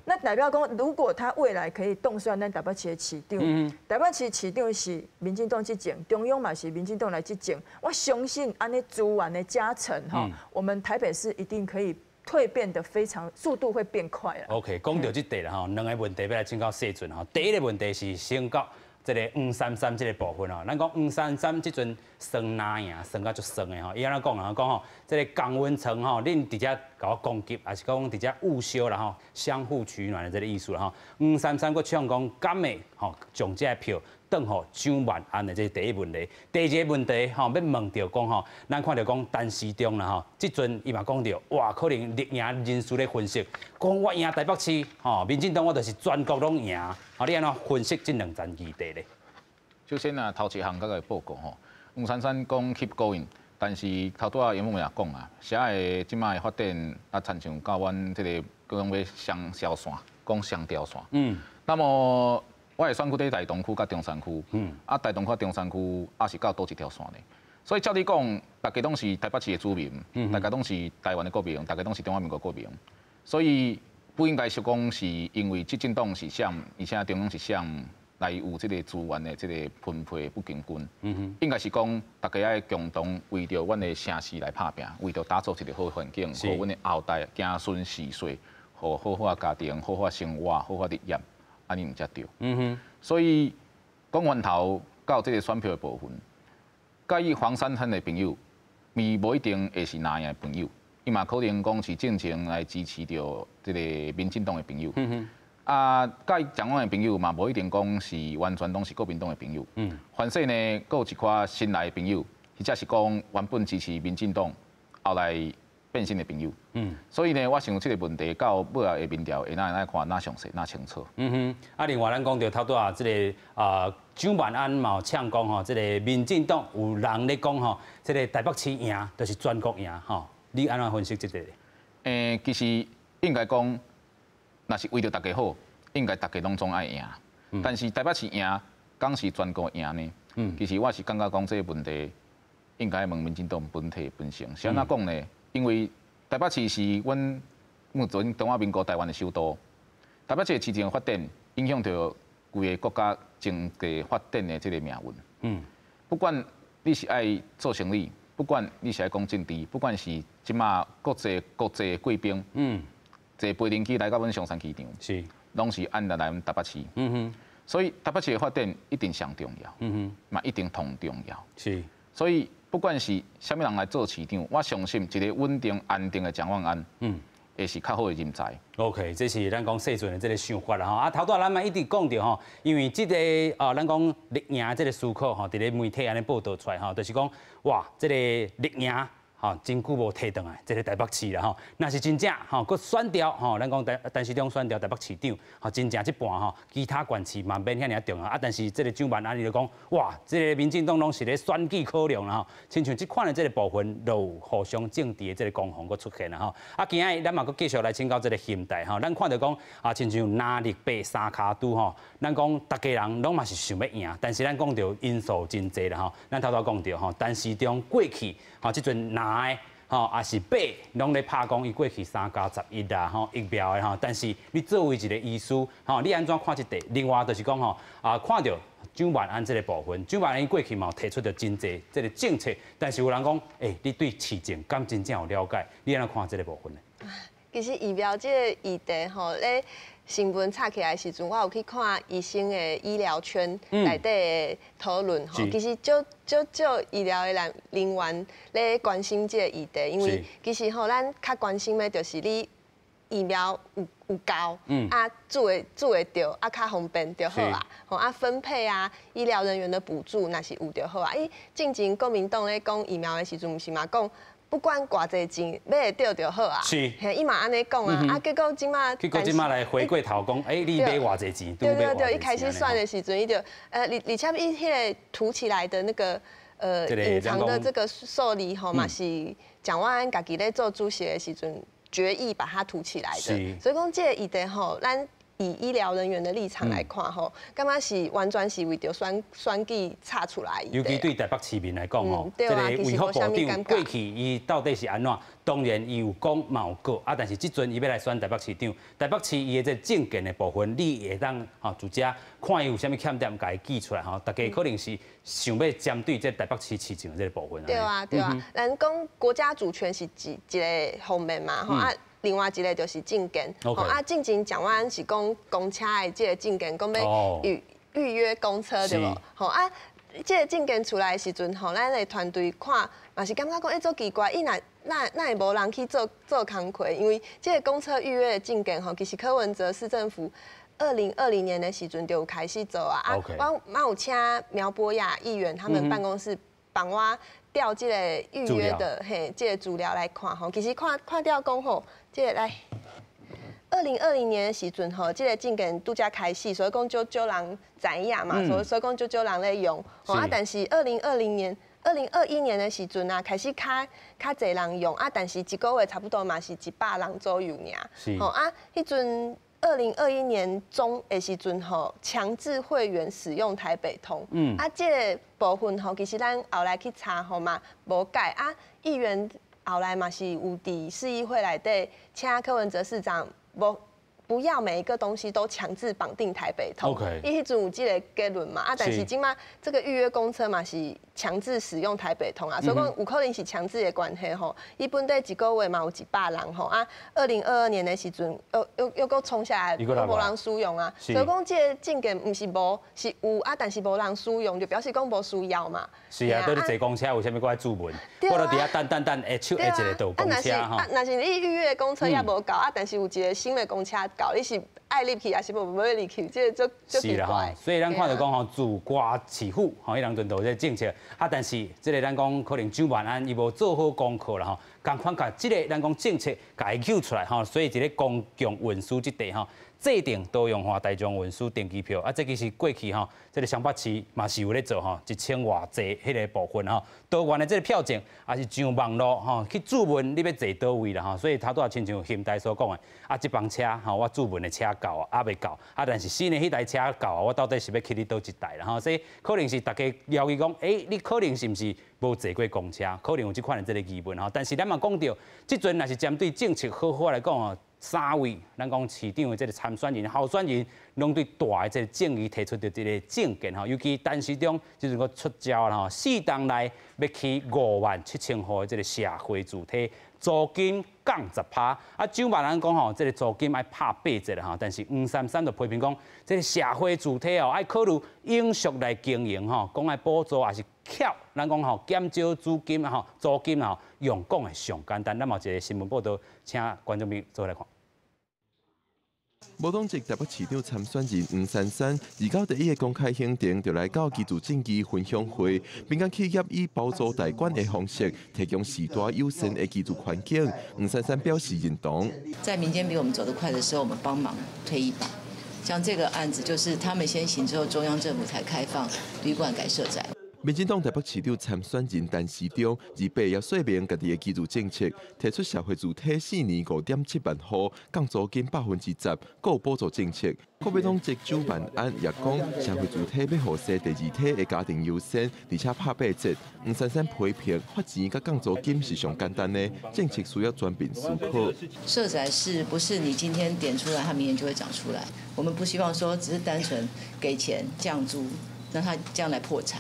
那代表講，如果他未來可以當選咱台北市的市長，台北市市長是民進黨執政，中央嘛是民進黨來執政，我相信按呢資源的加成吼，我們台北市一定可以蛻變得非常，速度會變快啦。 OK，講到這塊啦吼，兩個問題欲來請教世俊吼。第一個問題是先講這個黃珊珊這個部分吼，咱講黃珊珊這陣酸藍營酸甲足酸的吼，伊按怎講啊？講吼，這個共溫層吼，恁佇遮共我攻擊，抑是講佇遮互相啦吼，相互取暖的這個意思啦吼。黃珊珊閣唱講，敢會吼將這個票轉予蔣萬安的，這是第一問題。第二個問題吼，欲問著講吼，咱看著講陳時中啦吼，這陣伊嘛講著，哇，可能綠營人士咧分析，講我贏台北市吼，民進黨我就是全國攏贏。吼，你按怎分析這兩層議題咧？首先啊，頭一項佮個報告吼，黃珊珊講 keep going，但是頭拄仔葉某也講啊，社的這擺的發展啊，親像佮阮這個講欲雙條線，講雙條線。那麼我的選區佇大同區佮中山區，啊，大同區中山區啊是到佗一條線呢？所以照理講，大家攏是台北市的住民，大家攏是台灣的國民，大家攏是中華民國國民，所以不應該說講是因為執政黨是啥，而且中央是啥，來有這個資源的這個分配不平均。應該是講大家愛共同為著阮的城市來拍拚，為著打造一個好環境，予阮的後代子孫子孫，予好好的家庭、好好的生活、好好的業，按呢毋才對。所以講源頭到這個選票的部分，佮意黃珊珊的朋友，伊無一定會是藍營的朋友，伊嘛可能講是進前來支持著這個民進黨的朋友。啊，佮意蔣萬安的朋友嘛，無一定講是完全攏是國民黨的朋友。反正呢，閣有一寡新來的朋友，或者是講原本支持民進黨，後來變心的朋友。所以呢，我想這個問題到尾仔的民調會哪會看哪詳細、哪清楚。啊，另外咱講著頭拄仔這個啊，蔣萬安嘛有嗆講吼，這個民進黨有人咧講吼，這個台北市贏就是全國贏吼，你按怎分析這個？其實應該講，若是為著大家好，應該大家攏總愛贏。但是台北市贏，敢是全國贏呢？其實我是感覺講這個問題，應該問民進黨本體本身。是按怎講呢？因為台北市是阮目前中華民國台灣的首都，台北市的市政發展影響著規个國家經濟發展的這個命運。不管你是愛做生意，不管你是愛講政治，不管是這馬國際貴賓，坐飛行機來到阮松山機場，攏是按來阮台北市。所以台北市的發展一定上重要，嘛一定同重要。所以不管是啥物人來做市長，我相信一個穩定安定的蔣萬安，會是較好的人才。 OK，這是咱講世尊的這个想法啦吼。啊，頭拄仔咱嘛一直講著吼，因為這个啊，咱講綠營這个思考吼，佇咧媒體按呢報導出來吼，就是講哇，這个綠營吼真久無提轉來這个台北市啦吼。若是真正吼，閣選著吼，咱講陳陳時中選著台北市長，吼，真正這擺吼，其他縣市嘛免遐爾重要啊。但是這个蔣萬安伊就講，哇，這个民進黨攏是咧選舉考量啦吼，親像這款的這个部分，就有互相政治的這个攻防閣出現啦吼。啊，今仔日咱嘛閣繼續來請教這个兄弟吼，咱看著講啊，親像藍綠白三跤拄吼，咱講逐家人攏嘛是想欲贏，但是咱講著因素真濟啦吼。咱頭拄講著吼，陳時中過去吼，這陣藍的吼，也是白，攏咧拍講伊過去3加11啦吼，疫苗的吼，但是你作為一个醫師吼，你按怎看這塊？另外就是講吼，啊，看著蔣萬安這个部分，蔣萬安過去嘛有提出著真濟這个政策，但是有人講，欸，你對市政敢真正有了解？你按怎看這个部分呢？其實疫苗這个議題吼，咧新聞炒起來的時陣，我有去看醫生的醫療圈內底的討論吼。其實足足少醫療的人人員咧關心這个議題，因為其實吼，咱較關心的就是你疫苗有有夠，啊注會注會著，啊較方便就好啊。吼啊分配啊，醫療人員的補助若是有就好啊。伊進前國民黨咧講疫苗的時陣，毋是嘛講，不管偌濟錢買會著就好啊，嘿，伊嘛按呢講啊，啊，結果這馬，結果這馬來回過頭講，欸，你買偌濟錢？對對對，一開始算的時陣，伊就，而而且伊彼个塗起來的那個，隱藏的這個數字吼嘛是蔣萬安家己咧做主席的時陣決議把它塗起來的，所以講這个議題吼，咱以醫療人員的立場來看吼，感覺是完全是為著選選舉炒出來。尤其對台北市民來講吼，這個衛福部長過去伊到底是按怎？當然伊有講嘛有告啊，但是這陣伊欲來選台北市長，台北市伊的這个政見的部分，你會當吼直接看伊有啥物欠點，共伊記出來吼。大家可能是想欲針對這台北市市政的這个部分。對啊對啊，咱講國家主權是一一个方面嘛吼啊。另外一个就是政見，啊，進前蔣萬安是講公車的這个政見，講欲預預約公車對無？吼啊，這个政見出來的時陣吼，咱的團隊看嘛是感覺講，欸，足奇怪，伊若哪哪會無人去做做工課？因為這个公車預約的政見吼，其實柯文哲市政府2020年的時陣就有開始做啊。啊，我嘛有請苗博雅議員他們辦公室幫我調這个預約的嘿，這个資料來看吼，其實看看著講吼。這个來，2020年的時陣吼，這个政見拄才開始，所以講足少人知影嘛，所所以講足少人咧用。吼啊，但是2020年、2021年的時陣啊，開始較較濟人用啊，但是一個月差不多嘛是100人左右爾。吼啊，彼陣2021年中的時陣吼，強制會員使用台北通。啊，這个部分吼，其實咱後來去查吼嘛，無改啊，議員。後來嘛是有佇市議會內底，請柯文哲市長無不要每一個東西都強制綁定台北通。伊彼陣有這个結論嘛，啊，但是這馬這个預約公車嘛是強制使用台北通啊，所以講有可能是強制的關係吼。伊本底一個月嘛有100人吼，啊，2022年的時陣又又又閣衝下來，閣無人使用啊。所以講這个政見毋是無，是有啊，但是無人使用，就表示講無需要嘛。是啊，對你坐公車為啥物閣愛注文？我都佇遐等等等，下手下一个就有公車吼。啊，若是你預約的公車猶無到啊，但是有一个新的公車到，你是愛入去還是無欲入去？這個足足奇怪。所以咱看著講吼，自歌市府吼，彼當陣就有這个政策啊，但是這个咱講可能蔣萬安伊無做好功課啦吼，仝款共這个咱講政策共伊揪出來吼，所以佇咧公共運輸這塊吼，制定多樣化大眾運輸登記票啊，這其實過去吼，這个雙北市嘛是有咧做吼，一千外濟彼个部分吼，多元的這个票證也是上網路吼去注文，你欲坐佗位啦吼，所以頭拄仔親像兄弟所講的，啊，這班車吼，我注文的車到啊，猶未到，啊，但是新的彼台車到啊，我到底是欲去佇佗一台啦吼，所以可能是大家枵伊講，欸，你可能是毋是無坐過公車，可能有這款的這个疑問吼，但是咱嘛講著，這陣若是針對政策好好來講哦。三位，咱講市長的這个參選人、候選人，攏對大的這个爭議提出著這个政見吼，尤其陳時中這陣閣出招啦吼，4冬內欲起5萬7千戶的這个社會住宅，租金降10%。啊，蔣萬安講吼，這个租金愛拍8折啦吼，但是黃珊珊就批評講，這个社會住宅哦，愛考慮永續來經營吼，講愛補助也是。巧，咱講吼減少租金吼租金吼用講的上簡單。咱嘛有一個新聞報道，請觀眾朋友做來看。無黨籍台北市長參選人黃珊珊，29日的公開行程就來到居住正義分享會，民間企業以包租代管的方式提供時代友善的居住環境。黃珊珊表示認同。在民間比我們走得快的時候，我們幫忙推一把。像這個案子，就是他們先行之後，中央政府才開放旅館改社宅。民進黨台北市長參選人陳時中，28日說明家己的居住政策，提出社會住宅4年5.7萬戶，降租金10%，閣有補助政策。國民黨籍蔣萬安也講，社會住宅欲予生第二胎的家庭優先，而且拍8折。黃珊珊批評發錢佮降租金是上簡單的政策，需要全面思考。社宅是不是你今天點出來，它明天就會長出來？我們不希望說只是單純給錢降租，讓它將來破產。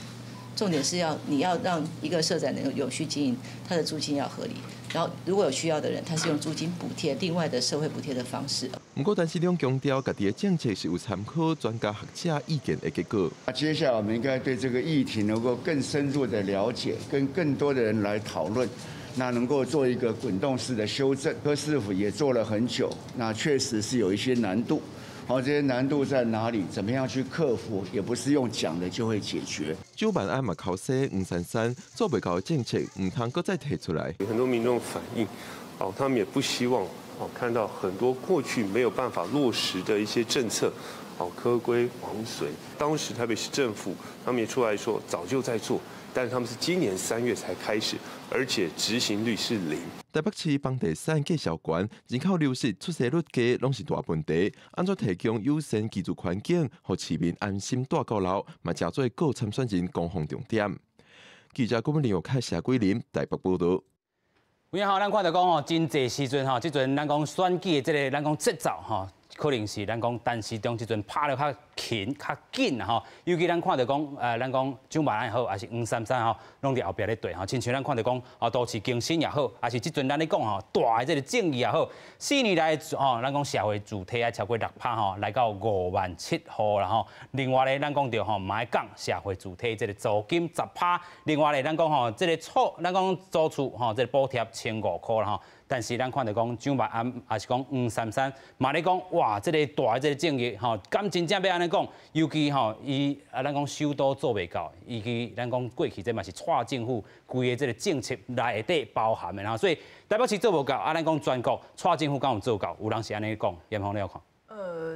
重點是要你要讓一個社宅能夠永續經營，它的租金要合理。然後如果有需要的人，他是用租金補貼，另外的社會補貼的方式。毋過，陳時中強調，家己的政策是有參考專家學者意見的結果。接下來我們應該對這個議題能夠更深入的了解，跟更多的人來討論，那能夠做一個滾動式的修正。柯市府也做了很久，那確實是有一些難度。好，這些難度在哪裡？怎麼樣去克服？也不是用講的就會解決。蔣萬安嘛，剾洗黃珊珊做袂到的政策，毋通閣再提出來。很多民眾反映，哦，他們也不希望哦看到很多過去沒有辦法落實的一些政策，哦，柯歸王隨。當時台北市政府他們也出來說，早就在做，但是他們是今年3月才開始，而且執行率是0。台北市房地產價數懸，人口流失、出生率低，攏是大問題。按怎提供友善居住環境，予市民安心蹛到老，嘛成做各參選人攻防重點。記者郭文玲、開謝桂林台北報道。有影吼，咱看著講吼，真濟時陣吼，這陣咱講選舉的這个咱講節奏吼，可能是咱講陳時中這陣拍得較勤、較緊吼。尤其咱看著講，咱講蔣萬安也好，抑是黃珊珊吼，攏佇後壁咧綴吼。親像咱看著講，哦，都市更新也好，抑是這陣咱咧講吼，大的這个正義也好，4年來吼，咱講社會住宅啊超過6趴吼，來到5萬7戶啦吼。另外咧，咱講著吼，嘛愛降社會住宅這个租金10趴。另外咧，咱講吼，這个厝，咱講租厝吼，這个補貼1500塊啦吼。但是咱看著講蔣萬安，抑是講黃珊珊，嘛咧講哇，這个大的這个正義吼，敢真正欲按呢講？尤其吼，伊啊，咱講首都做袂到，以及咱講過去這嘛是蔡政府規个這个政策內底包含的吼，所以台北市做無到，啊，咱講全國蔡政府敢有做到？有人是按呢講，嚴鳳你有看？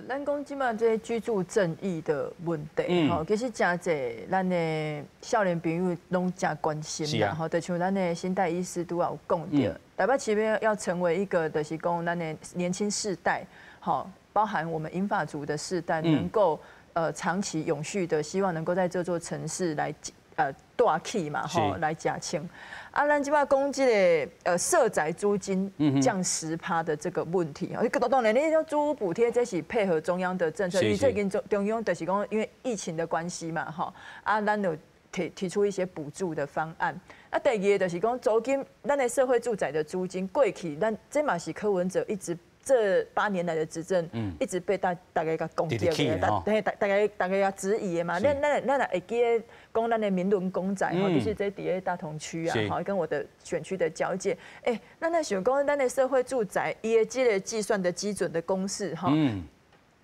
咱講這馬這居住正義的問題，吼，其實誠濟咱的少年朋友攏誠關心啦，吼，就像咱的新代醫師拄仔有講著，台北市欲成為一個，就是講咱的年輕世代，吼，包含我們銀髮族的世代，能夠長期永續的，希望能夠在這座城市來蹛起嘛，吼，來食穿。啊，咱這馬講這个社宅租金降10趴的這個問題，啊，當然你講租屋補貼這是配合中央的政策，因為最近中央就是講因為疫情的關係嘛，吼，啊，咱有提出一些補助的方案。啊，第二个就是講租金，咱的社會住宅的租金過去，咱這嘛是柯文哲一直這8年來的執政，一直被大家共攻擊的，大家質疑的嘛。咱若會記得講咱的明倫公宅吼，就是這佇咧大同區啊，吼，跟我的選區的交界。欸，咱若想講咱的社會住宅，伊的這個計算的基準的公式，哈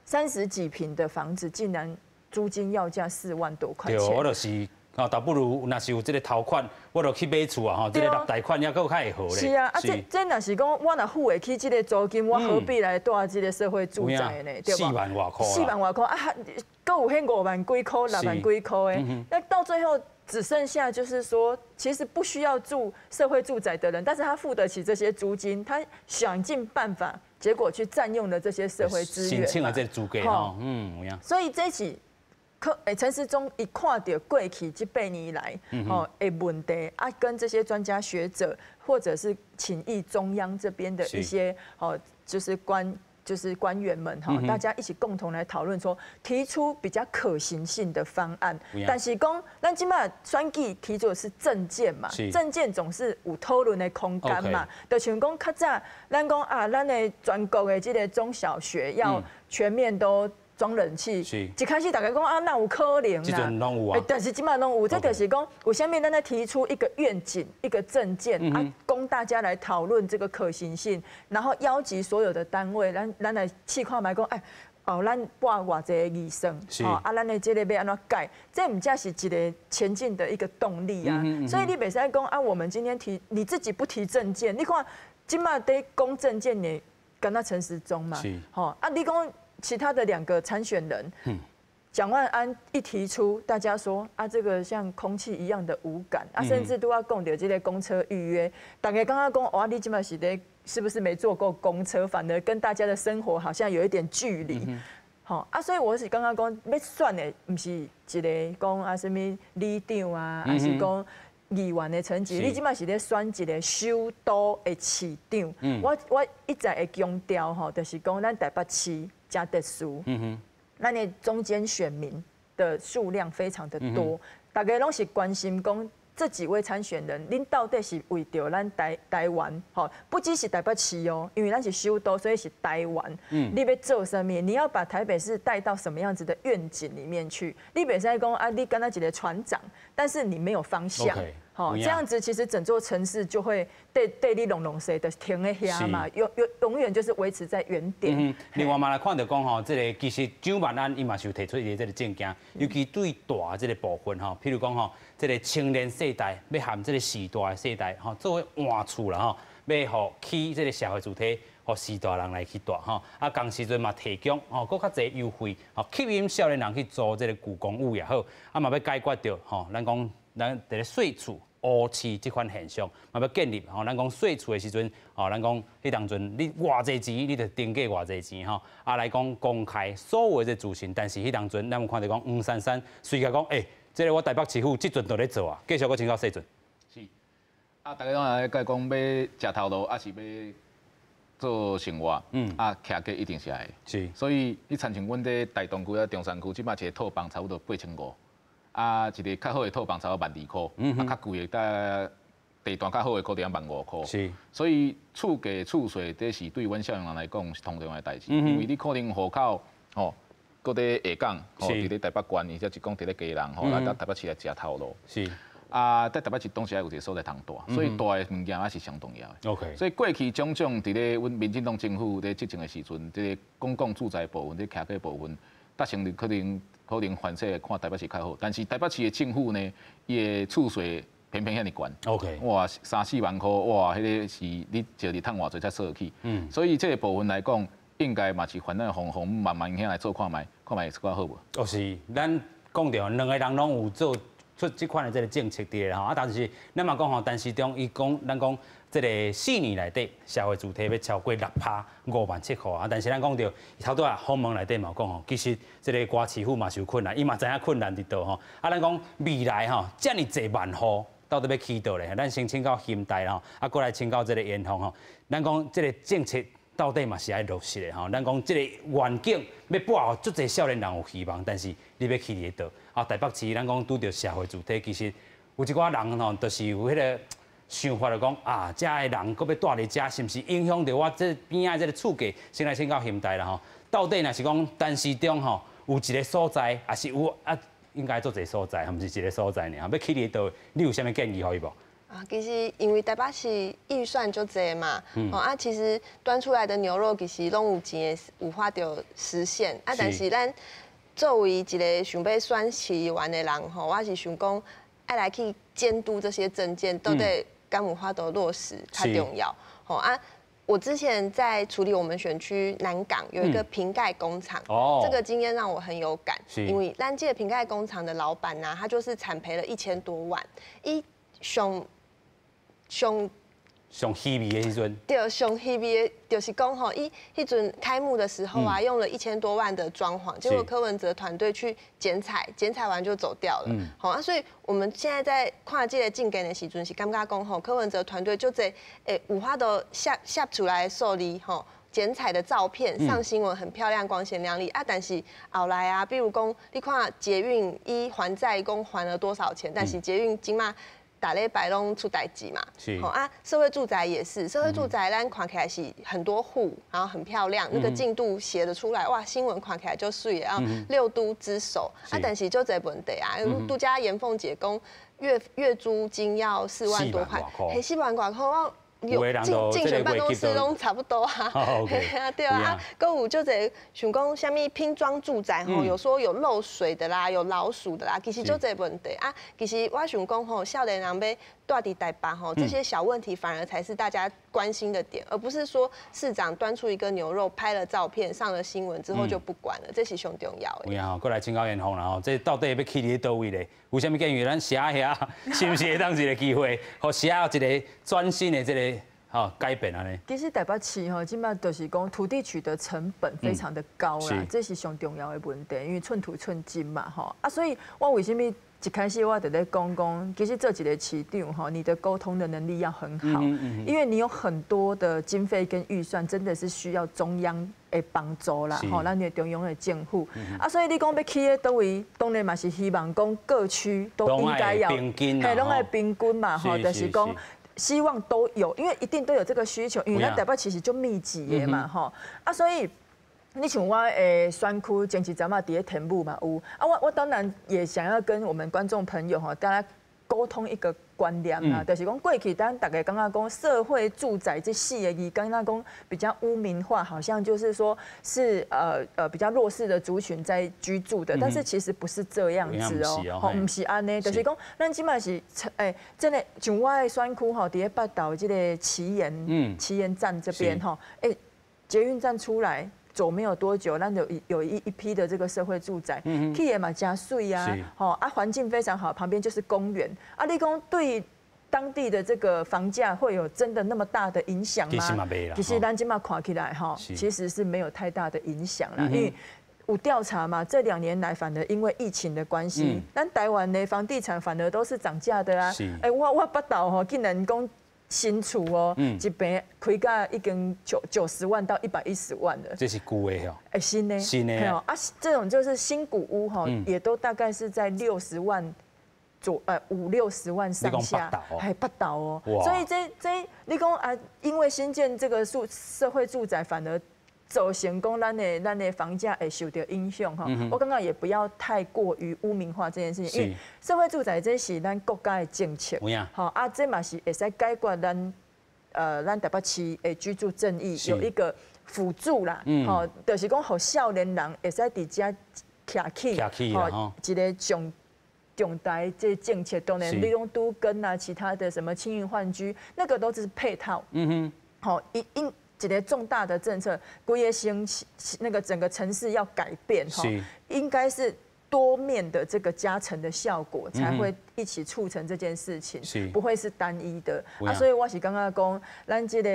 ，30幾坪的房子，竟然租金要價4萬多塊錢。對，我就是。啊，倒不如若是有這个頭款，我就去買厝啊！吼，這个納貸款猶閣較會好咧。是啊，啊，這若是講我若付會起這个租金，我何必來蹛這个社會住宅呢？對無？4萬外塊。 4萬外塊啊，閣有彼5萬幾塊、6萬幾塊的，那到最後只剩下就是說，其實不需要住社會住宅的人，但是他付得起這些租金，他想盡辦法，結果去佔用了這些社會資源。申請了這个資格吼，嗯，有影。所以這是。可欸，陳時中伊看著過去這8年來，吼的問題啊，跟這些專家學者，或者是請益中央這邊的一些，哦，就是官員們哈，大家一起共同來討論說，提出比較可行性的方案。但是講，咱這馬選舉提出的是政見嘛，政見總是有討論的空間嘛。就像講較早，咱講啊，咱的全國的這个中小學要全面都。装冷气，一开始大家讲啊，哪有可能啦？这阵拢有啊。但是这马拢有，这就是讲，为啥物咱咧提出一个愿景、一个政见啊，供大家来讨论这个可行性，然后邀集所有的单位，咱来试看觅讲，哎，哦，咱拨偌济预算，哦，啊，咱的这个欲按怎改，这毋才是一个前进的一个动力啊。所以你袂使讲啊，我们今天提你自己不提政见，你看这马咧讲政见的，敢若陈时中嘛，吼，啊，你讲其他的两个参选人，蒋万安一提出，大家说啊，这个像空气一样的无感啊，甚至都要讲著这个公车预约，大家感觉讲哇，你这马是咧，是不是没坐过公车？反而跟大家的生活好像有一点距离，好啊，所以我是感觉讲，欲选的毋是一个讲啊，啥物里长啊，还是讲议员的层级，你这马是咧选一个首都的市长。我一再会强调吼，就是讲咱台北市真特殊，咱的中间选民的数量非常的多，大家拢是关心讲，这几位参选人，恁到底是为著咱台湾，吼，不只是台北市哦，因为咱是首都，所以是台湾。你欲做啥物？你要把台北市带到什么样子的愿景里面去？你袂使讲啊，你敢若一个船长，但是你没有方向。好，这样子其实整座城市就会对你拢拢踅的停咧遐嘛，永远就是维持在原点。另外嘛来看著讲吼，这个其实蒋万安伊嘛是有提出伊的这个政见，尤其对蹛这个部分吼，譬如讲吼，这个青年世代欲和这个序大的世代吼，做伙换厝啦吼，欲予起这个社会住宅，予序大人来去蹛吼，啊，仝时阵嘛提供吼，阁较济优惠，吼，吸引少年人去租这个旧公寓也好，啊嘛欲解决著吼，咱讲咱伫咧税厝乌市这款现象，嘛欲建立吼，咱讲税厝的时阵，吼，咱讲彼当阵你偌济钱，你就登记偌济钱吼，啊来讲公开所有的资讯，但是彼当阵咱有看著讲黄珊珊随共讲，欸，这个我台北市府这阵就咧做啊，继续阁请教世俊。是，啊，大家拢来讲欲食头路，抑是欲做生活，啊，徛价一定是爱。所以你亲像阮伫大东区啊、中山区，这马一个套房差不多8500，啊，一个较好的套房差不多12,000箍，啊，较贵的搭地段较好的可能15,000箍。所以厝价、厝税，这是对阮少年人来讲是通重要的代志，因为你可能户口吼，阁伫下港，吼，伫咧台北县，或者是讲伫咧基隆，吼，来到台北市来食头路。啊，伫台北市当时爱有一个所在通蹛，所以蹛的物件也是上重要的。 所以过去种种伫咧阮民进党政府咧执政的时阵，这个公共住宅部分、这徛价部分，达成率可能反势看台北市较好，但是台北市的政府呢，伊的厝税偏偏遐尔悬。 哇，三四万箍，哇，彼个是你一日趁偌济才算起。所以这个部分来讲，应该嘛是反正红红慢慢遐来做看觅，看觅会较好无？哦是，咱讲著两个人拢有做出这款的这个政策伫咧吼，啊，但是咱嘛讲吼，陈时中伊讲，咱讲这个4年内底社会住宅欲超过6趴5.7万户啊，但是咱讲著头拄仔访问内底嘛有讲吼，其实这个歌市府嘛是有困难，伊嘛知影困难伫佗吼，啊，咱讲未来吼，遮尔济万户到底欲起佗咧？咱先请教欣岱吼，啊，过来请教这个严凤吼，咱讲这个政策到底嘛是爱落实的吼，咱讲这个愿景欲拨予足济少年人有希望，但是你欲起伫佗？啊，台北市咱讲拄著社会住宅，其实有一寡人吼，就是有彼个想法就讲啊，遮的人阁欲蹛伫遮，是毋是影响著我这边仔这个厝价？先来请教欣岱啦吼，到底若是讲陈时中吼有一个所在，抑是有啊，应该足济所在，毋是一个所在尔，欲起伫佗，你有啥物建议予伊无？啊，其实因为台北市预算就济嘛，哦啊，其实端出来的牛肉其实拢有钱的有法度实现啊，但是咱作为一个想欲选市议员的人吼，我是想讲爱来去监督这些政见到底敢有法度落实较重要。吼啊，我之前在处理我们选区南港有一个瓶盖工厂，这个经验让我很有感，因为咱这个瓶盖工厂的老板呐，他就是惨赔了1000多万，伊上上上稀微的时阵，对，上稀微的，就是讲吼，伊彼阵开幕的时候啊，用了1000多万的装潢，结果柯文哲团队去剪彩，剪彩完就走掉了。好啊，所以我们现在在看这个政见的时阵，是感觉讲吼，柯文哲团队就这欸有法度翕翕出来的数字吼，剪彩的照片上新闻很漂亮，光鲜亮丽啊，但是后来啊，比如讲你看捷运伊还债讲还了多少钱，但是捷运这马逐礼拜攏出代誌嘛，吼啊，社會住宅也是，社會住宅咱看起來是很多戶，然後很漂亮，那個進度寫得出來，哇，新聞看起來就媠啊，六都之首啊，但是就這問題啊，拄才嚴鳳姐講月租金要4萬多塊，彼4萬外箍我有競選辦公室攏差不多啊，對啊，閣有就這想講啥物拼裝住宅吼，有說有漏水的啦，有老鼠的啦，其實就這問題啊。其實我想講吼，少年人欲蹛佇台北吼，這些小問題反而才是大家關心的點，而不是說市長端出一個牛肉，拍了照片，上了新聞之後就不管了，這是上重要的。有影吼，閣來請教嚴鳳啦吼，這到底欲起佇佗位咧？有啥物建議？咱寫遐是毋是會當一個機會，予寫有一個轉新的這個吼改變按呢？其實台北市吼，這擺就是講土地取得成本非常的高啦，這是上重要的問題，因為寸土寸金嘛吼啊，所以我為啥物一開始我就咧講講，其實做一個市長吼，你的溝通的能力要很好，因為你有很多的經費跟預算，真的是需要中央的幫助啦，吼，咱的中央的政府啊，所以你講欲起佇佗位，當然嘛是希望講各區都應該要，嘿，攏愛平均嘛，吼，就是講。希望都有，因為一定都有這個需求，因為咱台北其實就密集的嘛，吼啊，所以你像我的選區前一陣仔佇咧天母嘛有啊，我當然也想要跟我們觀眾朋友吼，大家溝通一個觀念啦，就是講過去咱大家感覺講社會住宅這四個字，感覺講比較污名化，好像就是說是比較弱勢的族群在居住的，但是其實不是這樣子哦，吼，毋是按呢，就是講咱這擺是真的像我的選區吼，佇咧八堵這個奇岩，奇岩站這邊吼，捷運站出來。走沒有多久，咱就有一批的這個社會住宅，起的嘛誠媠啊，吼啊環境非常好，旁邊就是公園。啊，你講對當地的這個房價會有真的那麼大的影響嗎？其實咱這擺看起來哈，其實是沒有太大的影響啦，因為有調查嘛，這2年來反而因為疫情的關係，咱台灣的房地產反而都是漲價的啊。欸，我八堵吼，竟然講新厝哦，一坪開價已經90萬到110萬了。這是舊的哦。欸，新的。新的。啊，這種就是新古屋哈，也都大概是在60萬五六十萬上下，還八堵哦。所以這你講啊，因為新建這個社會住宅，反而造成講咱的房價會受到影響哈。我感覺也不要太過於污名化這件事情，因為社會住宅這是咱國家的政策，好啊，這嘛是會使解決咱台北市的居住正義有一個輔助啦，吼，就是講予少年人會使佇遮徛起，吼，一個上重大這政策，當然你講都更啊，其他的什麼青雲換居，那個都是配套，好一個重大的政策，規個城市那個整個城市要改變哈，應該是多面的這個加成的效果，才會一起促成這件事情，不會是單一的啊。所以我是感覺講，咱這個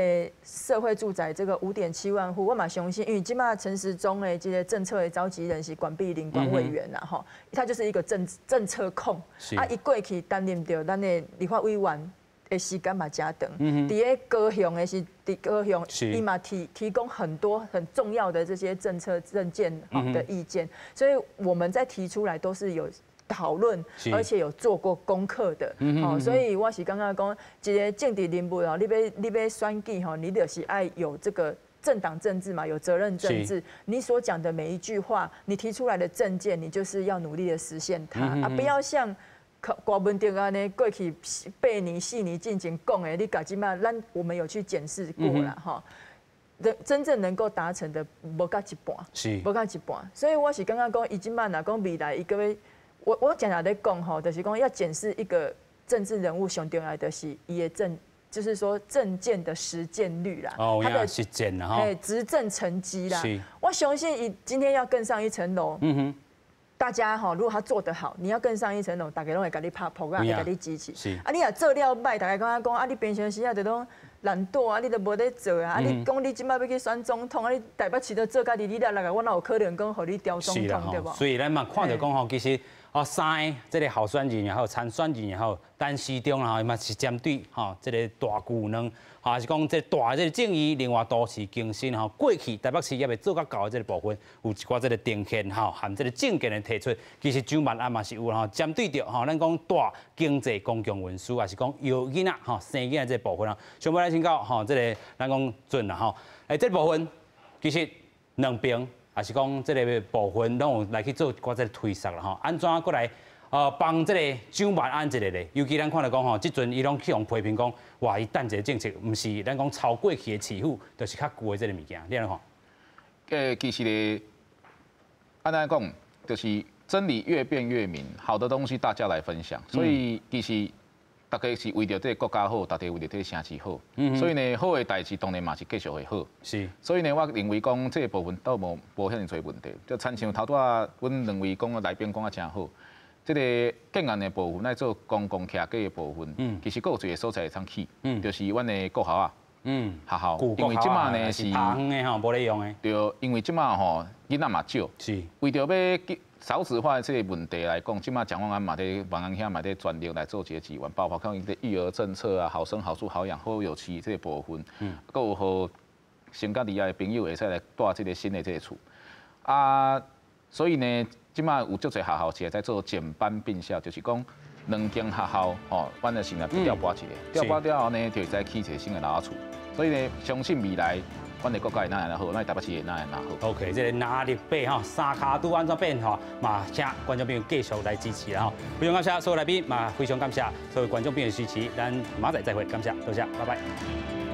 社會住宅這個5.7萬戶，我嘛相信，因為這擺陳時中的這個政策的召集人是管碧玲管委員啦，吼，他就是一個政策控，啊，伊過去擔任著咱的立法委員的時間嘛誠長，佇咧高雄的是佇高雄，伊嘛提供很多很重要的這些政策政見的意見，所以我們在提出來都是有討論，而且有做過功課的，哦，所以我是感覺講，一個政治人物哦，你欲選舉吼，你就是愛有這個政黨政治嘛，有責任政治。你所講的每一句話，你提出來的政見，你就是要努力的實現它啊，不要像柯文哲按呢，過去8年4年進前講的，你共這擺咱我們有去檢視過了哈。真正能夠達成的無到一半，無到一半。所以我是感覺講，伊這擺若講未來伊閣欲，我常常咧講吼，就是講要檢視一個政治人物上重要的是伊的政，就是說政見的實踐率啦，他的實踐啦，嘿，執政成績啦。我相信伊今天要更上一層樓。大家哈，如果他做得好，你要更上一層樓，大家攏會共你拍噗仔，會共你支持。啊，你若做了䆀，大家感覺講啊，你平常時啊就攏懶惰啊，你都無咧做啊，啊，你講你這擺欲去選總統，啊，你台北市都做甲離離落落啊，我哪有可能講予你調總統對無？所以咱嘛看著講吼，其實哦，三个這個候選人也好，參選人也好，陳時中啦，嘛是針對吼這個大巨蛋。還是講這大這个爭議，另外都市更新吼，過去台北市猶未做較到的這个部分，有一寡這个定見吼，含這个政見的提出，其實蔣萬安嘛是有吼，針對著吼，咱講帶經濟公共運輸，還是講育囡仔吼生囡仔這个部分啊，上尾來請教吼，這个咱講準啦吼，這个部分其實兩邊，還是講這个部分攏有來去做一寡這个推捒啦吼，按怎閣來幫這个蔣萬安一个咧？尤其咱看著講吼，這陣伊攏去予批評講，哇，伊等一个政策，毋是咱講超過去的市府，就是較舊的這个物件，你按怎看？其實咧，按呢講，就是真理越辯越明，好的東西大家來分享，所以其實大家是為著這个國家好，大家為著這个城市好，所以呢，好的代誌當然嘛是繼續會好。所以呢，我認為講這个部分倒無遐爾濟問題。就親像頭拄仔，阮兩位講的來賓講啊誠好。這个建案的部分，來做公共徛家的部分，其實閣有一个所在會通去，就是阮的國校啊，學校，因為這馬呢是空的吼，無咧用的。對，因為這馬吼囡仔嘛少，為著欲少子化的這个問題來講，這馬蔣萬安嘛佇萬安兄嘛佇全力來做一个支援，包括像伊個育兒政策啊，好生好住好養好有妻這个部分，閣有予新甲離的朋友會使來蹛這个新的這个厝，啊，所以呢，這馬有足濟學校是會使做減班併校，就是講兩間學校吼，阮就先來調撥一个，調撥了後呢，就會使起一个新的樓仔厝。所以呢，相信未來，阮的國家會哪會好，咱台北市會哪會好。 OK，這个拿力八吼，三跤拄按怎變化，嘛請觀眾朋友繼續來支持啦吼。非常感謝所有來賓，嘛非常感謝所有觀眾朋友的支持，咱明仔載再會，感謝，多謝，拜拜。